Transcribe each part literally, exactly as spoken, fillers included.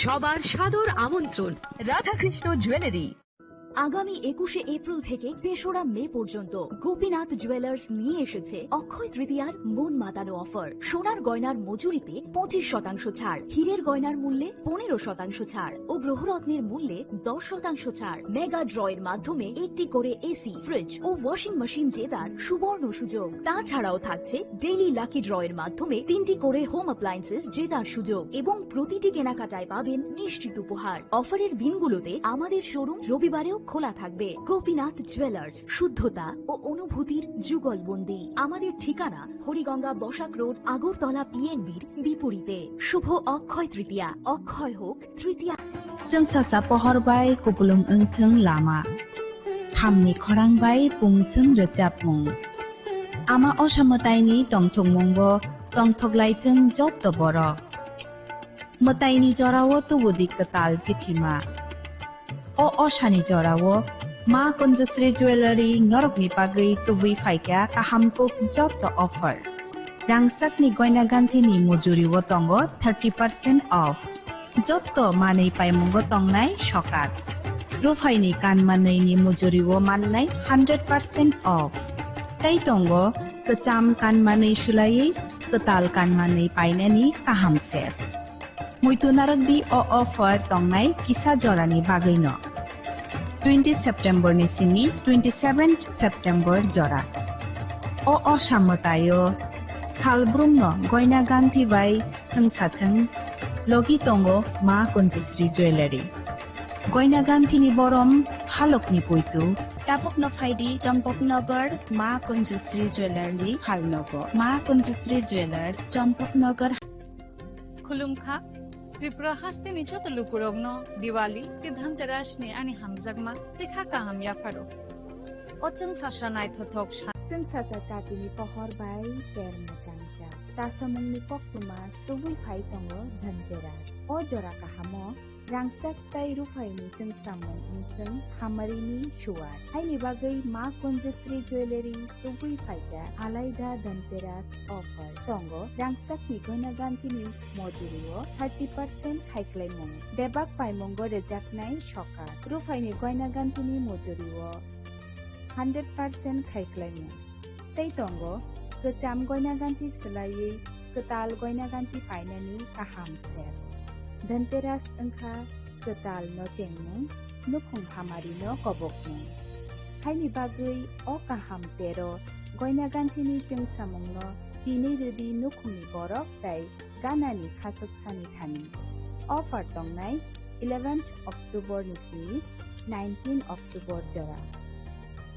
সবার সাদর আমন্ত্রণ রাধাকৃষ্ণ জুয়েলারি। আগামী একুশে এপ্রিল থেকে তেসরা মে পর্যন্ত গোপীনাথ জুয়েলার্স নিয়ে এসেছে অক্ষয় তৃতীয়ার মন মাতানো অফার। সোনার গয়নার মজুরিতে পঁচিশ শতাংশ ছাড়, হীরের গয়নার মূল্যে পনেরো শতাংশ ছাড় ও গ্রহরত্নের মূল্যে দশ শতাংশ ছাড়। মেগা ড্রয়ের মাধ্যমে একটি করে এসি, ফ্রিজ ও ওয়াশিং মেশিন জেতার সুবর্ণ সুযোগ। তাছাড়াও থাকছে ডেইলি লাকি ড্রয়ের মাধ্যমে তিনটি করে হোম অ্যাপ্লায়েন্সেস জেতার সুযোগ এবং প্রতিটি কেনাকাটায় পাবেন নিশ্চিত উপহার। অফারের দিনগুলোতে আমাদের শোরুম রবিবারেও খোলা থাকবে। গোপীনাথ জুয়েলার্স, শুদ্ধতা ও অনুভূতির যুগলবন্দি। আমাদের ঠিকানা হরিগঙ্গা বসাক রোড, আগরতলা পিএনবির বিপরীতে। শুভ অক্ষয় তৃতীয়া, অক্ষয় হোক তৃতীয়া। Chwng sasa pohor bai kupulung wngthwng lama. Thamni khorang bai pungthwng rwchapmung. Ama osa mwtaini tongthokmungo tongthoklaithwng jotto borok. Mwtaini jorao tubudi kwtal chithima. O osani jorao Ma Kunjusri Jewellery norokni bagwi tubui phaikha kaham kuk jotto offer. Rangchakni goina ganthini mujuriwo tongo thirty percent off. Jotto manwi paimungo tongnai sokat. Ruphaini kanmanwini mujuriwo mannai hundred percent off. Tei tongo kwcham kanmanwi sulaiwi kwtal kanmanwi painani kaham set. Muitu narwkdi o offer tongnai kisa jorani bagwino. Twenty September ni simi twenty seven September jora. O osa mwtaio salbrumno goina ganthi bai thwngsathwng logi tongo Ma Kunjusri Jewellery. Goina ganthini borom halokni puitu. Tabukno phaidi Champaknagar Ma Kunjusri Jewellery phalnogo. Ma Kunjusri Jewellers, Champaknagar. Khulumkha, Tripura hasteni joto lukurokno Diwali tei Dhanterasni ani hamjakma tei kha kaham yapharo. O chwng sasa naithothok sa- Chwng sasa chatini pohor bai ter mwchang jak. Chasamungni koktwma tubui phai tongo Dhanteras. O jora kahamo rangchak tei ruphaini chwngsamung wngthwng hamarini suar. Haini bagwi Ma Kunjusri Jewellery tubui phaikha alaida Dhanteras offer. Tongo rangchakni goina ganthini mojurio thirty percent khaiklaimung. Bebak paimungo rwjaknai sokat. Ruphaini goina ganthini mojurio hundred percent khaiklaimung. Tei tongo kwcham goina ganthi swlaiwi kwtal goina ganthi painani kaham set. Dhanteras wngkha kwtal no chengmung, nukhung hamari no kobokmung. Haini bagwi o kaham tero goina ganthini chwngsamungno tinwi rwdi nukhungni borok tei ganani khachuk sani thani. Offer tongnai eleventh October ni simi nineteen October jora.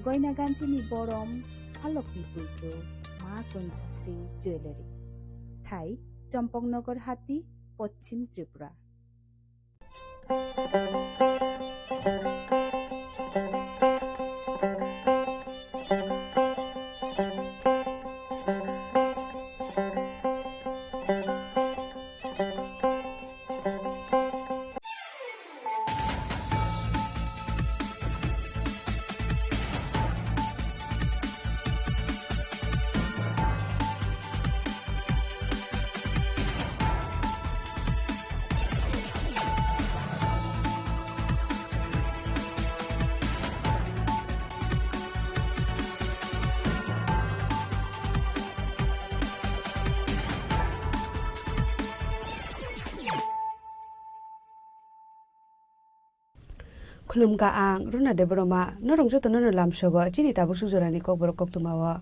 Goina ganthini borom halokni puitu Ma Kunjusri Jewellery. Thai, Champaknagar Hati, Poschim Tripura. Khulumkha ang Runa Debbarma, norok jotono no lamsogo chini tabuk suk jorani kokborok koktwmao.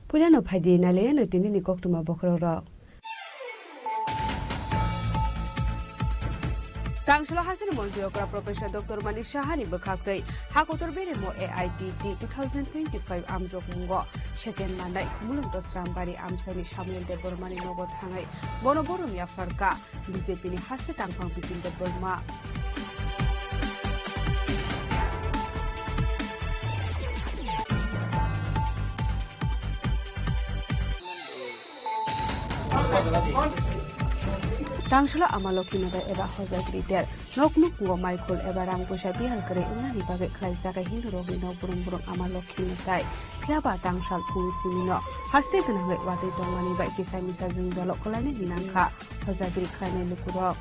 Puilano phaidi nailaiano tinini koktwma bokhorokrok. Tangsholo hasteni montri okra Professor Doctor Manik Saha ni bwkhaktwi hakotor beremo A I T T two thousand twenty-five amjokmungo second manai Khumulwng Tosrambari amchaini Samuel Debbarma ni nogo thangwi bono borom yapharkha B J P ni haste tangphang Bipin Debbarma. Tangsalo Ama Lokhi Mwtai eba Hojagiri Ter. Nok nukhungo maikhul eba rang puisa bihal kwrwi wngnani bagwi khlaijak Hindu rokni nok brum brum Ama Lokhi Mwtai. Phiya ba tangsal phungni simino haste gwnangwi watwi tongmani bai kisa misa jwngjalo kwlainani nangkha Hojagiri khlainai lukurok.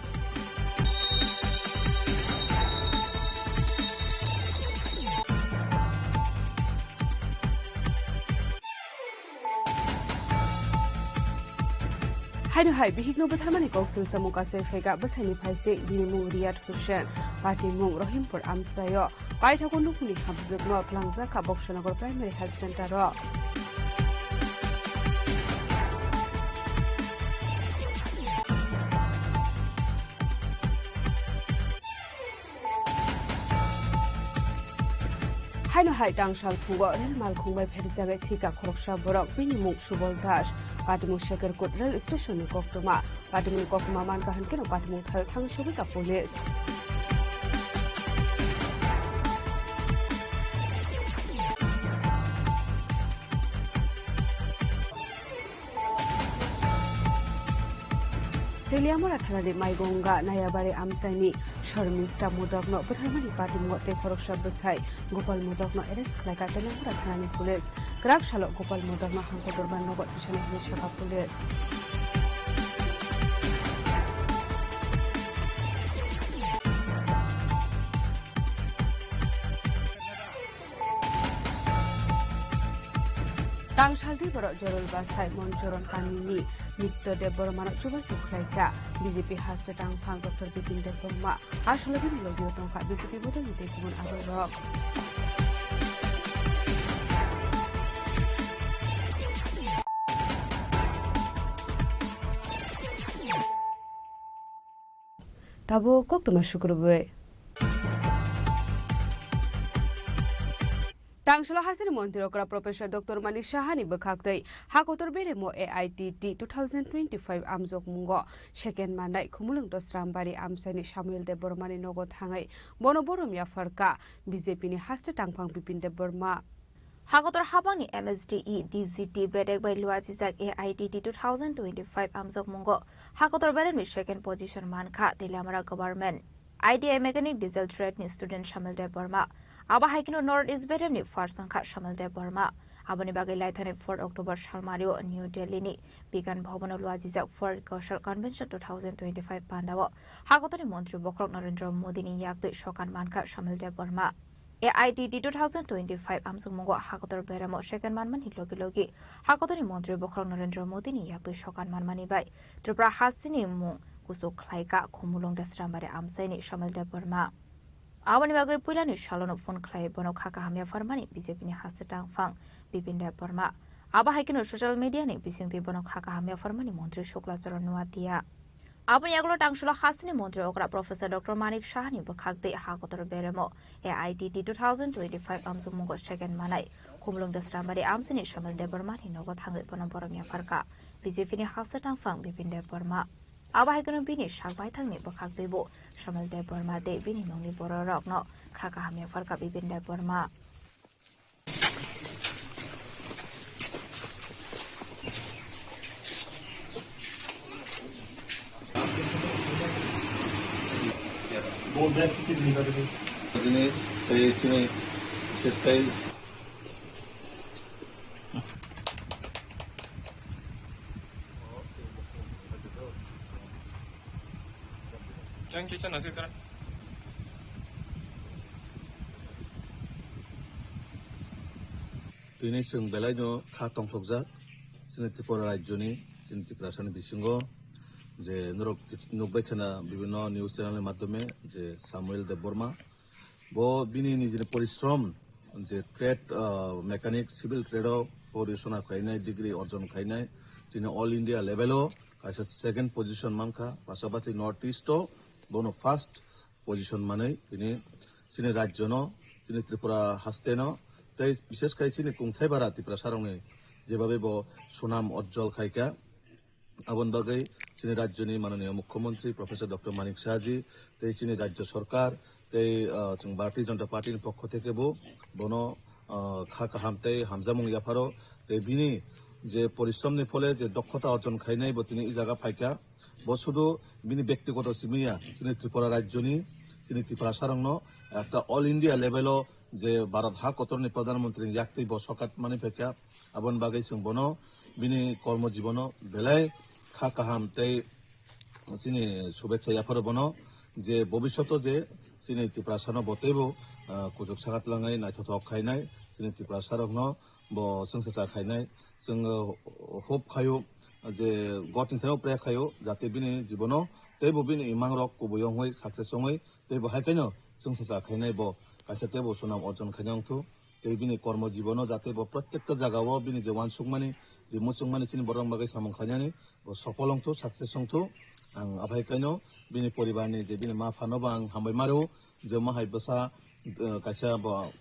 Haino hai bihikno bwtharmani kok sul samung kasai phaikha bwsaini phaisik, bini mung Riyad Hussain, party mung Rohimpur amchaio. Paithago nukhungni hamjwkno twlangjak kha Boksanagar Primary Health Center o. Haino hai tangsal phungo rel malkhung bai pherjagwi thwikha khoroksa borok, bini mung Subol Das. Patimung Sekerkut rel station ni koktwma. Patimung ni koktwma mankha hwnkhe no patimung thal thang sugwi ka police. Teliamura thanani Maigonga Nayabari amchaini Sharmista Modokno bwtharmani patimungo tei khoroksa bwsai Gopal Modokno arrest khlaikha Teliamura thanani police. Kwrak salo Gopal Modokno hangkotorba nogo tisani hwnwi sakha police. Tangsaltwi borok Jorol Basai Monchoron Kamini Nitya Debbarmano chubachu khlaijak. B J P haste tangphang Doctor Bipin Debbarma a salo bini logio tongkha B J P bodolni tei kubun adongrok. Tabuk koktwma sukrubwi. Tangsalo hasteni montri okra Professor Doctor Manik Saha ni bwkhaktwi hakotor beremo A I T T two thousand twenty-five amjokmungo second mannai Khumulwng Dosrambari amchaini Samuel Debbarmani nogo thangwi bono borom yapharkha B J P ni haste tangphang Bipin Debbarma. Hakotor habangni M S D E, D G T bedek bai luachijak A I T T two thousand twenty-five amjokmungo hakotor beremni second position mankha Teliamura Government I T I Mechanic Diesel Trade ni student Shamil Debbarma. Abo hai kheno North East beremni first wngkha Shamil Debbarma. Aboni bagwi laithani four October salmario New Delhi ni Bigyan Bhavan o luachijak fourth Kaushal Convention two thousand twenty-five pandao hakotorni montri bokhorok Narendra Modi ni yaktwi sokan mankha Shamil Debbarma. A I T T two thousand twenty-five amsukmungo hakotor beramo second manmani logi logi hakotorni montri bokhorok Narendra Modi ni yaktwi sokan manmani bai Tripura hasteni mung kuchuk khlaikha Khumulwng Dosrambari amchaini Shamil Debbarma. Aboni bagwi puilani salono phone khlai bono kha kaham yapharmani B J P ni haste tangphang Bipin Debbarma. Abo hai kheno social media ni bisingtwi bono kha kaham yapharmani montri Shukla Charan Noatia. Aboni yagulo tangsalo hasteni montri okra Professor Doctor Manik Saha ni bwkhaktwi hakotor beremo A I T T two thousand twenty-five amsukmungo second manai Khumulwng Dosrambari amchaini Shamil Debbarma ni nogo thangwi bono borom yapharkha B J P ni haste tangphang Bipin Debbarma. Abo hai kheno bini sak baithangni bwkhaktwibo Shamil Debbarma tei bini nokni bororokno kha kaham yapharkha Bipin Debbarma. Jinis tei chini bises khai Thank you, sir. Nasir Kara. Tini chwng belaino kha tongthokjak chini Tripura rajyoni, chini Tiprasani bisingo je norok nukbai khana bibhinno news channel ni madhyome je Samuel Debbarma, bo bini nijini porishrom je trade, ah, mechanic, civil trade o porisono khainai, degree orjon khainai, tini all India level o kaisa second position mankha, pasapasi North East o bono first position manwi tini chini rajyono, chini Tripura hasteno, tei bishesh khai chini kungthai bara Tiprasarokni jebabe bo sunam ujjwal khaikha. Aboni bagwi chini rajyoni mananiya mukhyamantri Professor Doctor Manik Saha ji tei chini rajya sarkar tei, ah, chwng Bharatiya Janata Party ni pokho theke bo bono, ah, kha kaham tei hamjakmung yapharo tei bini je porishrom ni phole je dokhota orjon khainai bo tini i jaga phaikha. Bo sudu bini bektigoto simi ya, chini Tripura rajyoni, chini Tiprasarokno ekta all India level o je Bharat ha kotorni Pradhan Mantri ni yaktwi bo sokat mani phaikha, aboni bagwi chwng bono bini kormo jibono belai kha kaham tei chini shubechha yapharo bono je bobishoto je chini Tiprasano bo teibo, ah, kuchuk sakat langnai naithothok khainai chini Tiprasarokno bo chwngsacha khainai. Chwng, uh, hope khaio je God ni thani prayer khaio jate bini jibono teibo bini imangrok kubui wngwi success wngwi teibo hai khaino chwngsacha khainai bo kaisa teibo sunam orjon khaina wngthu. Tei bini kormo jibono jate bo protekta jagao bini je uansukmani, je muchungmani chini borok bagwi samung khainani bo sopol wngthu, success wngthu. Ang aphai kaino bini poribarni je bini ma phano bo ang hambai maro je ma hai bwsa, uh, kaisa bo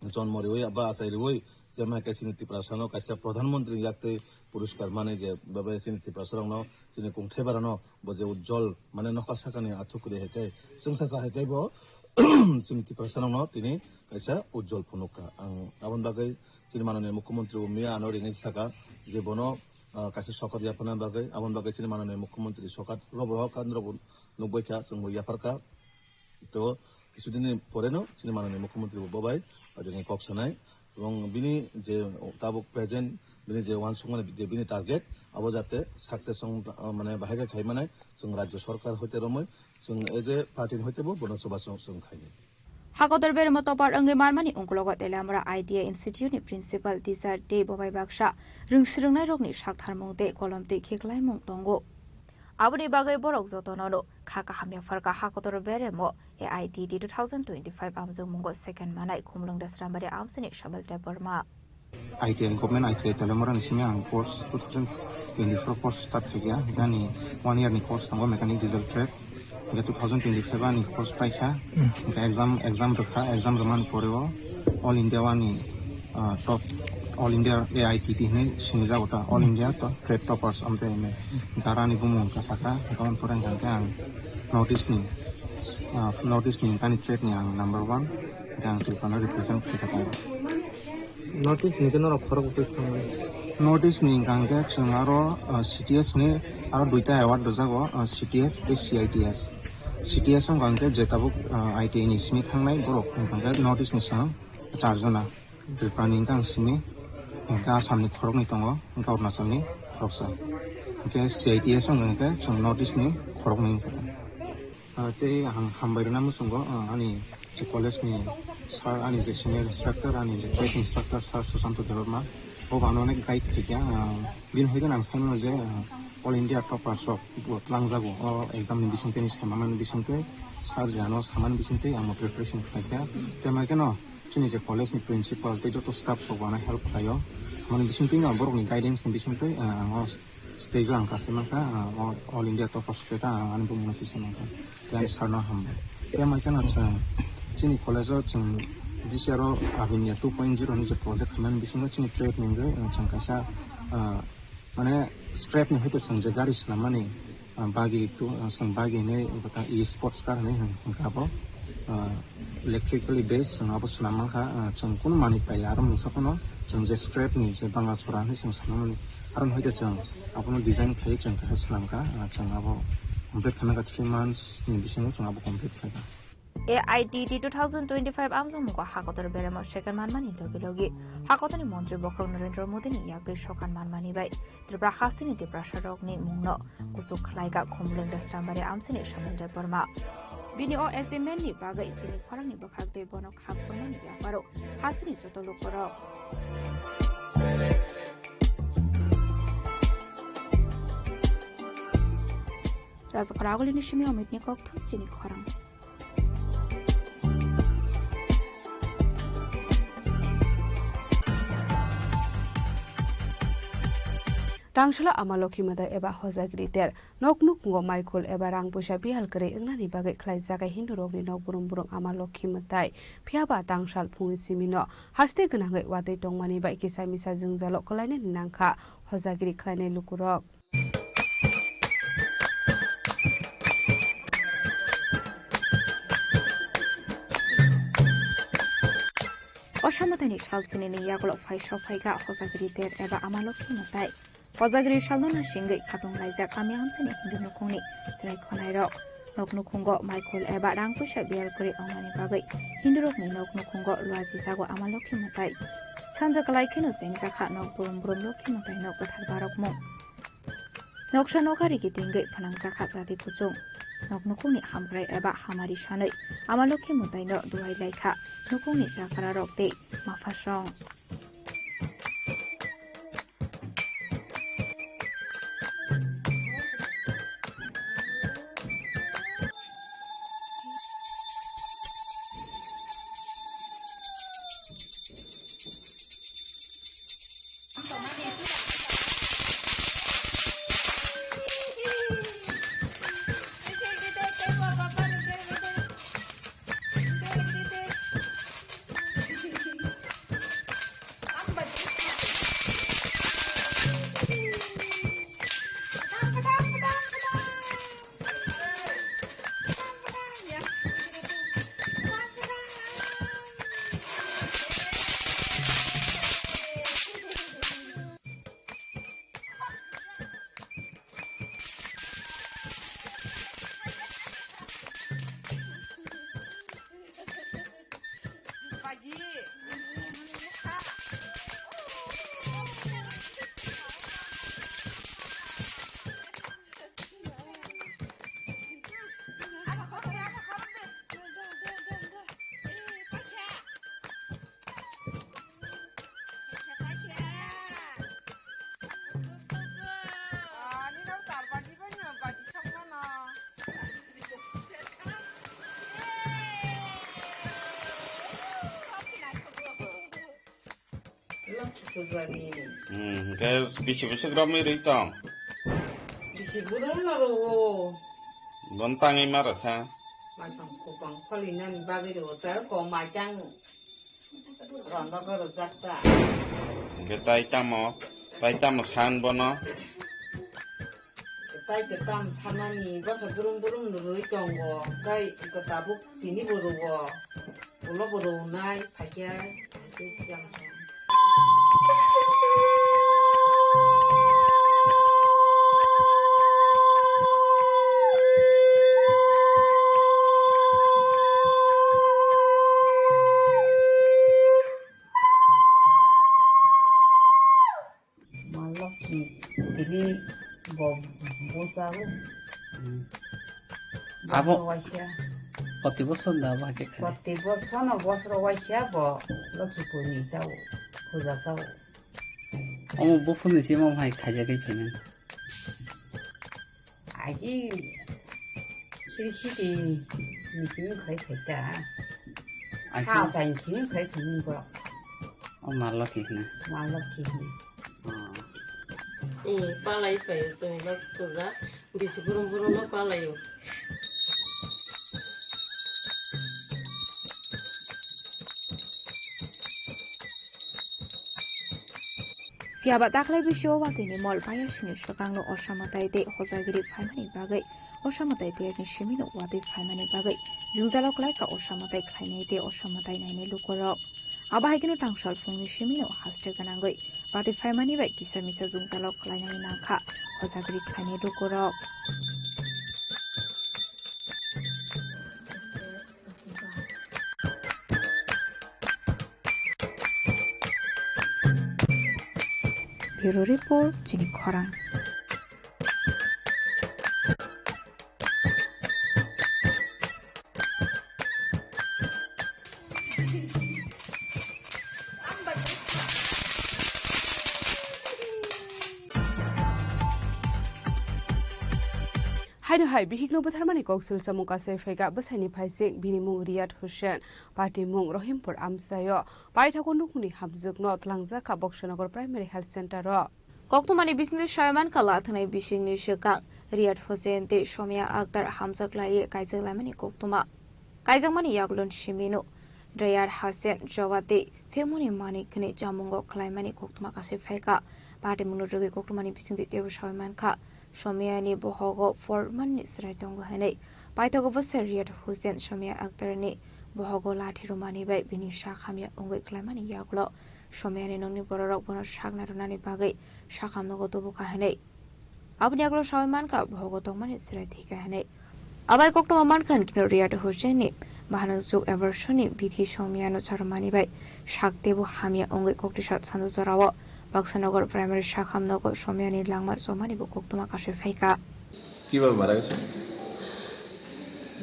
jonmo riwi ba achai riwi je ma hai kaisa chini Tiprasano kaisa Pradhan Mantri yaktwi puriskar mani je bebe chini Tiprasarokno chini kungthai barano bo je ujjol mane nokha sakani athuk ri hai kai chwngsacha hai kai bo chini Tiprasarokno tini kaisa ujjol phunukha. Ang aboni bagwi chini manani Mukhyamantri bo miya ano ringwi saka je bono, ah, kaisa sokat yaphana bagwi, aboni bagwi chini manani Mukhyamantri sokat robo hokha, nokbo nukbaikha, chwngbo yapharkha. To kisudini poreno chini manani Mukhyamantri bo bai ajini kok sanai. Ebong bini je tabuk present bini je uansukmani je bini target abo jate success ong, mane bahai khe khai manai chwng rajyo sarkar hoite romwi chwng as a party ni hoite bo bono chubachu chwng khainai. Hakotor beremo topar wngwi manmani ungkulogo Teliamura I T I Institute ni principal teacher tei bobai baksa rwngswrwngnairokni saktharmung tei kolom twi khiklaimung tongo. Aboni bagwi borok jotono no kha kaham yapharkha hakotor beremo A I T T two thousand twenty-five amjokmungo second manai Khumulwng Dasrambari amsini Samuel Debbarma. I T I, Government I T I Teliamura ni simi ang course two thousand twenty-four course start khaikha, ani one year ni course tongo mechanic diesel trade, hingke two thousand twenty-five ani course paikha, hingke exam, exam rwkha, exam rwmani pore o All India o ani, ah, top, All India A I T T hinwi sinijago ta, All India to trade toppers amte hinwi. Hingke aro ani bumung wngkha saka, hingke aboni pore hingke ang North East ni, ah, North East ni hingke ani trade ni ang number one, hingke ang Tripura no represent khaikha tongo. North East ni khe norok khorok twi thangwi? North East ni hingka hingke chwng aro, ah, C T S ni aro duita award rwjago, ah, C T S tei C I T S. C T S wngkha hingke je tabuk, ah, I T I ni simi thangnai borok hingka hingke North East ni song char jona. Tripura ni hingke ang simi, hingke Assam ni khoroknwi tongo, hingke Arunachal ni khoroksa. Hingke C I T S wngkha hingke chwng North East ni khoroknwi hingke. Ah, tei ang hambai rwna muchungo, ah, ani je college ni sir, ani je senior instructor, ani je trade instructor, sir Susanto Debbarma, bo bo ano onek guide khaikha. Ah, bini hai kheno ang sai mano je, ah, All India toppers rok bo twlangjago o exam ni bisingtwi, ni saimanmani bisingtwi, sir je ano samani bisingtwi ang bo preparation khlaikha. Tei mai kheno chini je college ni principal tei joto staff rok bo ano help khlaio. Amoni bisingtwi no borok ni guidance ni bisingtwi, ah, ang o stage o ang kasai mankha, ah, o All India toppers khe ta ang ani bumung no kisa mankha. Tei ani sir no hambai. Tei mai kheno chwng chini college o chwng G C R O Avinya two point zero ni je project khaimani bisingo chini trade ni wngwi, ah, chwng kaisa, ah, mane scrap ni hoite chwng je gari swnammani, ah, bagi tu, ah, chwng bagi hinwi ta e sports car hinwi hwn-, hwnkha abo, ah, electrically based chwng abo swnam mankha, ah, chwng kunu manwi paiya aro mungsa phano chwng je scrap ni je banga chora hinwi chwng sanamani aro hoite chwng abono design khlaiwi chwng khe swnamkha, ah, chwng abo complete khainakha three months ni bisingo chwng abo complete khaikha. A I T T two thousand twenty-five amjokmungo hakotor beremo second manmani logi logi hakotorni montri bokhorok Narendra Modini yakwi sokan manmani bai Tripura hasteni Tiprasarokni mungno kuchuk khlaikha Khumulwng Dasrambari amsini Samuel Debbarma. Bini o achievement ni bagwi chini khorangni bwkhak tei bono kha phunani yapharo hasteni joto lukurok. Rajakhor Agulini simi Omitni kokthum chini khorang. Tangsala Ama Lokhi Mwtai eba Hojagiri ter. Nok nukhungo maikhul eba rang puisa bihal kwrwi wngnani bagwi khlai jaga Hindu rokni nok brum brum Ama Lokhi Mwtai. Phiya ba tangsal phungni simi no haste gwnangwi watwi tongmani bai kisa misa jwngjalo kwlainani nangkha Hojagiri khlainai lukurok. O samataini salchinini yagulo phai sophaikha Hojagiri ter eba Ama Lokhi Mwtai. Kojagiri salno nasingwi khatung laijak kami hamsani Hindu nukhungni chwrai khwnairok. Nok nukhungo maikhul eba rang puisa biyal kwrwi wngnani bagwi Hindurokni nok nukhungo luajijago Ama Lokhi mwtai. Sanja kwlai kheno chengjakha nok brum brum Lokhi mwtaino kwthar barokmung. Noksa nokha rigi tingwi phnangjakha jadi kuchung. Nok nukhungni hamkrai eba hamari sanwi Ama Lokhi mwtaino duai laikha nukhungni chakrarok tei maphasong. Lokhi pujani. Hmm, hingke bisi bwswk romwi rwi tong? Bisi bwrwng no rwo. Bon tangwi ma rwsa. Maitang khopang kholinani bagwi rwo ta ko maitang rondo ko rwjak ta. Hingke tai tamo, tai tamo san bono? Tai kwtam sanani bwsa brum brum rwui tongo, tei tabuk tini bo rwo, ulo bo rwnai phaikhe, phaikhe jang jang. Ma Lokhi tini bo bwsao. Hmm. Abo bosor waisa. Proti bosor da abo hai khe khai? Proti bosor no bosor waisa bo Lokhi purni chao, puja chao. Omo buphurni simi omo hai khaijagwi phainai. Aji siri siri ni simi khai khai ta. Aji ha sai simi khai khai ni bo. O Ma Lokhi hwnwi. Ma Lokhi hwnwi. Hmm, palai paio chwng jak puja. Bisi burum burum no palai o. Phiya ba takhwlai bisio watwi ni mol paya sini swkang no osa mwtai tei hojagiri phaimani bagwi, osa mwtai tei ni simi no watwi phaimani bagwi jwngjalo kwlai ka osa mwtai khlainai tei osa mwtai nainai lukurok. Abo hai kheno tangsal phungni simi no haste gwnangwi watwi phaimani bai kisa misa jwngjalo khlainai nangkha hojagiri khlainai lukurok. Bureau Report, Chini Khorang. Haino hai bihikno butharmani kok sil samung kasai phaikha bwsaini phaising, bini mung Riyad Hussain, party mung Rohimpur amchaio, paithago nukmungni hamjwkno twlangjakha Boksanagar Primary Health Center o. Koktwmani bisingtwi saimankha lathanai bisingni swkang Riyad Hussain tei Somia Akhtar hamjwk laiwi kaijak laimani koktwma. Kaijakmani yaklon simino Riyad Hussain Jawad tei Thekmani Manik khwnwi chamungo khlaimani koktwma kasui phaikha. Party mungno rwgwi koktwmani bisingtwi teibo sawi mankha, Somiani bohogo formanni chwrai tongo hwnwi. Paithago bwsai Riyad Hussain Somia Akhtarni bohogo lathi rwmani bai bini sak hamya wngwi khlaimani yagulo Somyani nokni bororok bono sakna rwnani bagwi sakham nogo tubu kha hinwi. Aboni yagulo sawi mankha bohogo tongmani chwrai thwi kha hinwi. Abai koktwma mankha hinkhe Riyad Hussainni bahanok juk abortion ni bithi Somyano charwmani bai sak teibo hamya wngwi koktwisa sando jorao Baksa Nagar Primary sakham nogo Somyani langma chomani bo koktwma kasui phaikha. কিভাবে মারা গেছে?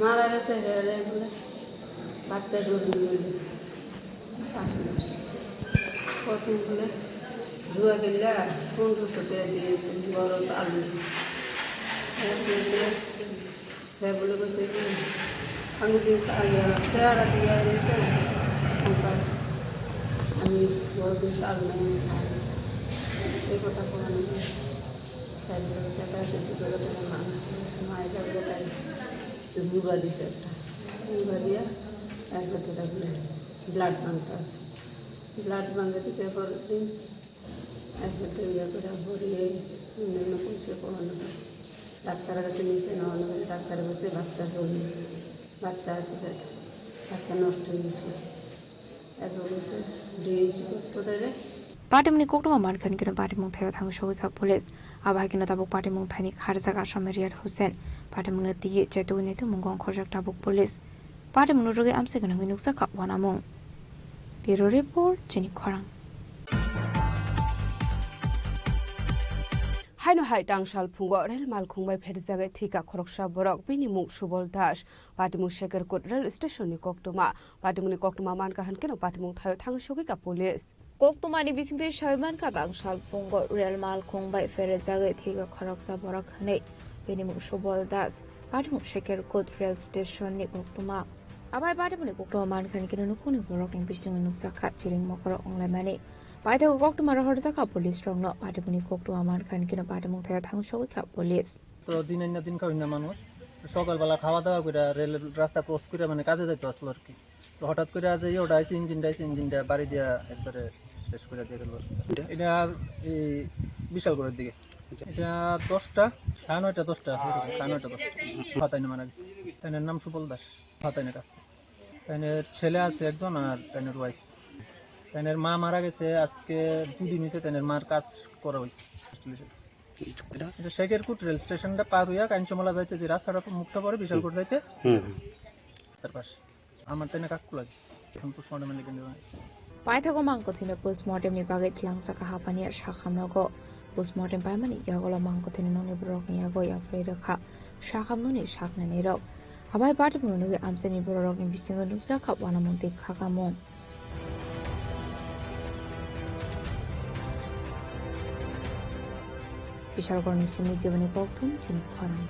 মারা গেছে রে, রে বলে, বাচ্চা জন্ম হয়েছে, চাষ করছে। প্রথম বলে, জুয়া খেললে পনেরোশো টাকা দিয়েছে, বড় চাল নিয়ে। এরপরে হে বলে কইছে কি, আমি দিন চা-, ইয়া, চেহারা দিয়ে দিয়েছে, আমি বহুদিন চাল নেই, এই কথা বলে। তাই বলে, সেটা সে কি করে তোমার মা, মা এটা বলে তাই তো মুগা দিছে একটা, মুগা দিয়া একবার তো তারপরে ব্লাড ভাঙতে আছে, ব্লাড ভাঙতে দিতে পরের দিন একবার তো ইয়ে করে ভরিয়ে অন্যান্য করছে কোনো ডাক্তারের কাছে নিচে নেওয়া হলো, ডাক্তারের কাছে বাচ্চা হলো, বাচ্চা আসে, বাচ্চা নষ্ট হয়েছে। Patimungni koktwma mankha hinkhe patimung thaio thangwi sogwi kha police. Abo hai kheno tabuk patimung thaini kharjak asomai Riyad Hussain. Patimungno twiwi chaitugwi naitukmung wngkhorjak tabuk police. Patimungno rwgwi amchai gwnangwi nukjak kha uanamung. Bureau report, Chini Khorang. Haino hai tangsal phungo rel malkhung bai pherjagwi thwikha khoroksa borok, bini mung Subol Das. Patimung Shekerkut rail station ni koktwma. Patimungni koktwma mankha hinkhe patimung thaio thangwi sogwi kha police. Koktwmani bisingtwi sawi mankha, tangsal phungo rail malkhung bai pherjagwi thwikha khoroksa borok hinwi. Bini mung Subol Das. Patimung Shekerkut rail station ni koktwma. Abai patimungni koktwma mankha hinkhe nukhungni borokni bisingo nukjakha chiring mokorok wnglaimani. Paithago koktwma rohorjakha police rokno. Patimungni koktwma mankha hinkhe patimung thaio thangwi sogwi kha police. তো দিন আইনা দিন খাওয়াই না মানুষ। সকালবেলা খাওয়া দাওয়া করে রেল রাস্তা ক্রস করে মানে কাজে যাইতো আসলো আর কি। তো হঠাৎ করে আজ এই ওটা আইসে, ইঞ্জিনটা আইসে, ইঞ্জিনটা বাড়ি দিয়া একবারে শেষ করে দিয়ে গেল। এটা এই বিশালগড়ের দিকে। এটা দশটা, সাড়ে নয়টা, দশটা, সাড়ে নয়টা, দশটা। ফাতাইনে মারা গেছে। তাইনের নাম সুবল দাস। ফাতাইনে কাজ করে। তাইনের ছেলে আছে একজন আর তাইনের ওয়াইফ। তাইনের মা মারা গেছে আজকে দুদিন হয়েছে, তাইনের মার কাজ করা হয়েছে। এটা শেখেরকুট রেল স্টেশনটা পার হইয়া কাঞ্চনমালা যাইতে যে রাস্তাটা মুখটা পড়ে বিশালগড় যাইতে, হুম, হুম। তার পাশে। আমার তাই না কাকু লাগে। এখন পোস্টমর্টমে লিখে নেওয়া হয়েছে। Paithago mangkwthwino postmortem ni bagwi tlangjak kha hapani sakhamnogo. Postmortem paimani yagulo mangkwthwino nokni borokni yago yapharwi rwkha sakhamnoni saknainirok. Abai patimungno nugwi amchaini bororokni bisingo nukjak kha uanamung tei khakamung. Bishalgorni simi jiboni kokthum chini khorang.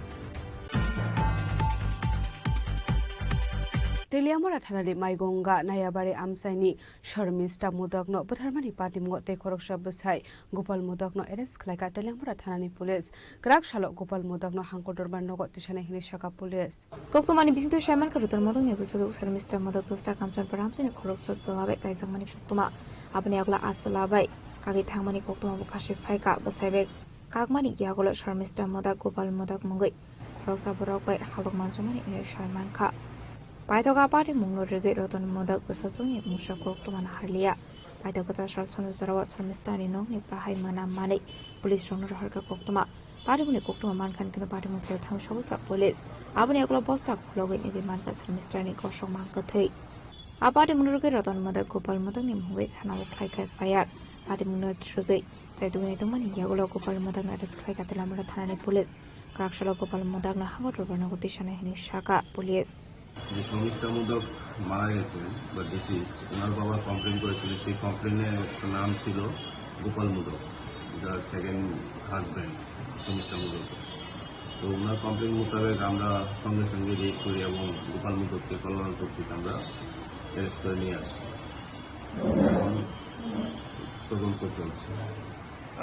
Teliamura thanani Maigonga Nayabari amchaini Sharmista Modokno butharmani patimungo tei khoroksa bwsai Gopal Modokno arrest khlaikha Teliamura thanani police. Kwrak salo Gopal Modokno hangko dorbar nogo tisana hinwi sakha police. Koktwmani bisingtwi saimankha Ratan Modokni bwsajwk Sharmista Modok dosra Kanchanpur amchaini khoroksa chwla bai kaijakmani koktwma. Aboni yagulo a chwla bai kagwi thangmani koktwma bo kasui phaikha. Bwsai bai kakmani yagulo Sharmista Modok Gopal Modok mungwi khoroksa borok bai halok manjakmani hinwi saimankha. Paithago a patimungno rwgwi Ratan Modok bwsajwkni mungsa koktwmano harliya. Paithago kwchar sal sano jorao Sharmistani nokni bahai mana manwi police rokno rohorkha koktwma. Patimungni koktwma mankha hinkhe patimung thaio thang sogwi kha police. Aboni yagulo bosta khulogwi nugwi mankha Sharmistani kosok mangkwthwi. A patimungno rwgwi Ratan Modok Gopal Modokni mungwi thanao khlaikha F I R. Patimungno rwgwi chaitugwi tongmani yagulo Gopal Modokno arrest khlaikha Teliamura thanani police. Kwrak salo Gopal Modokno hangko dorbar nogo tisana hinwi sakha police. যে শর্মিষ্ঠা মোদক মারা গেছেন বা ডিসিজড, ওনার বাবা কমপ্লেন করেছিলেন, সেই কমপ্লেনে একটা নাম ছিল গোপাল মোদক, যার সেকেন্ড হাজব্যান্ড শর্মিষ্ঠা মোদক। তো ওনার কমপ্লেন মোতাবেক আমরা সঙ্গে সঙ্গে রেড করি এবং গোপাল মোদককে কল্যাণপুর থেকে আমরা অ্যারেস্ট করে নিয়ে আসি। এখন তদন্ত চলছে।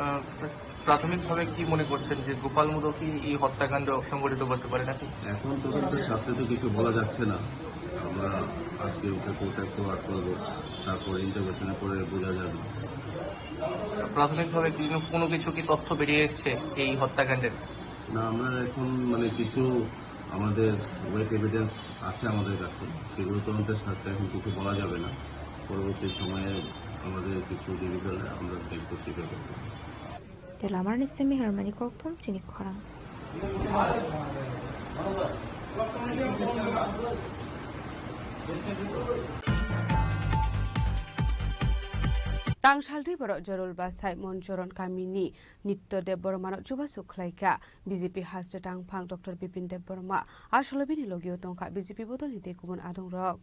আহ, স্যার, প্রাথমিকভাবে কি মনে করছেন যে গোপাল মোদকই এই হত্যাকাণ্ড সংঘটিত করতে পারে নাকি? এখন তদন্তের স্বার্থে তো কিছু বলা যাচ্ছে না। আমরা আজকে ওকে কোর্টে ফরওয়ার্ড করবো, তারপর ইন্টারোগেশনের পরে বোঝা যাবে। প্রাথমিকভাবে কি কোনো কিছু কি তথ্য বেরিয়ে এসছে এই হত্যাকাণ্ডের? না, আমরা এখন মানে কিছু আমাদের ওয়েট এভিডেন্স আছে আমাদের কাছে, সেগুলো তদন্তের স্বার্থে এখন কিছু বলা যাবে না। পরবর্তী সময়ে আমাদের কিছু জিনিস হলে আমরা দেখবো কিভাবে। Tei lamarni simi hermani kokthum chini khorang. Tang saldi borok Jorul Basai Monchoron kamini Nitya Debbarmano chubachu khlaikha. B J P haste tangphang Doctor Bipin Debbarma asolo bini logio tongkha B J P bodolni tei kubun adongrok.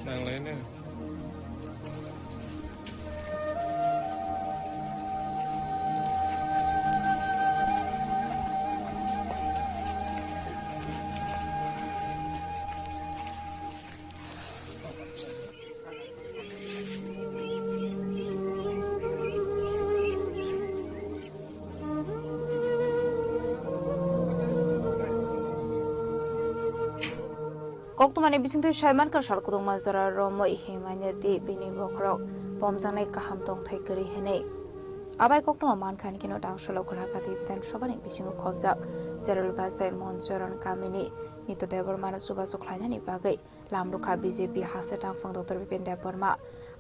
Nang lai ne. Koktwmani bisingtwi saimankha sal kwdwkma jora romwi himani di bini bokhorok pomjaknai kaham tongthai kwrwi hinwi. Abai koktwma mankha hinkhe no Dangshalo Gulhakati Bidhan Sabhani bisingo khobjak Cherul Bachai Monchoron kamini Nitya Debbarmano chubachu khlainani bagwi lamrukha B J P haste tangphang Doctor Bipin Debbarma.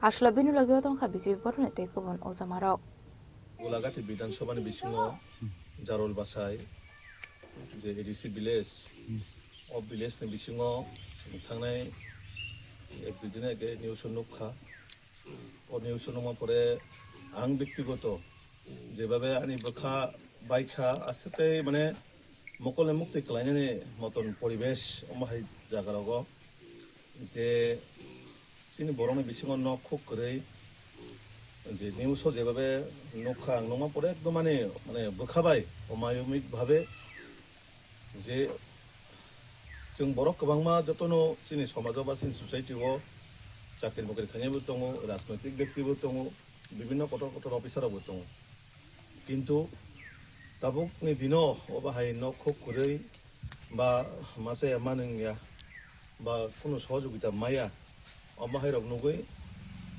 Aswla bini logi o tongkha B J P boroni tei kubun ojamarok. Gulhagati Bidhan Sabhani bisingo Jarol Bachai je A D C village, o village ni bisingo thangnai ek dui din age news o nukha. O news o nukma pore ang bektigoto jebabe ani bwkha baikha, aswk tei mane mokol ni muktwi kwlainani moton poribesh omo hai jaga rogo je chini borokni bisingo nok khuk kwrwi je news o jebabe nukha ang nukma pore ekdom ani mane bwkha bai omayomik bhabe je chwng borok kwbangma jotono chini somajo ba chini society o chakri bakri khainaibo tongo, rajnoitik bektibo tongo, bibinno kotor kotor officer rokbo tongo. Kintu tabukni dino obo hai nok khuk kwrwi ba masa ya manwng ya ba kunu sohojogita maya, omo hai rok nugwi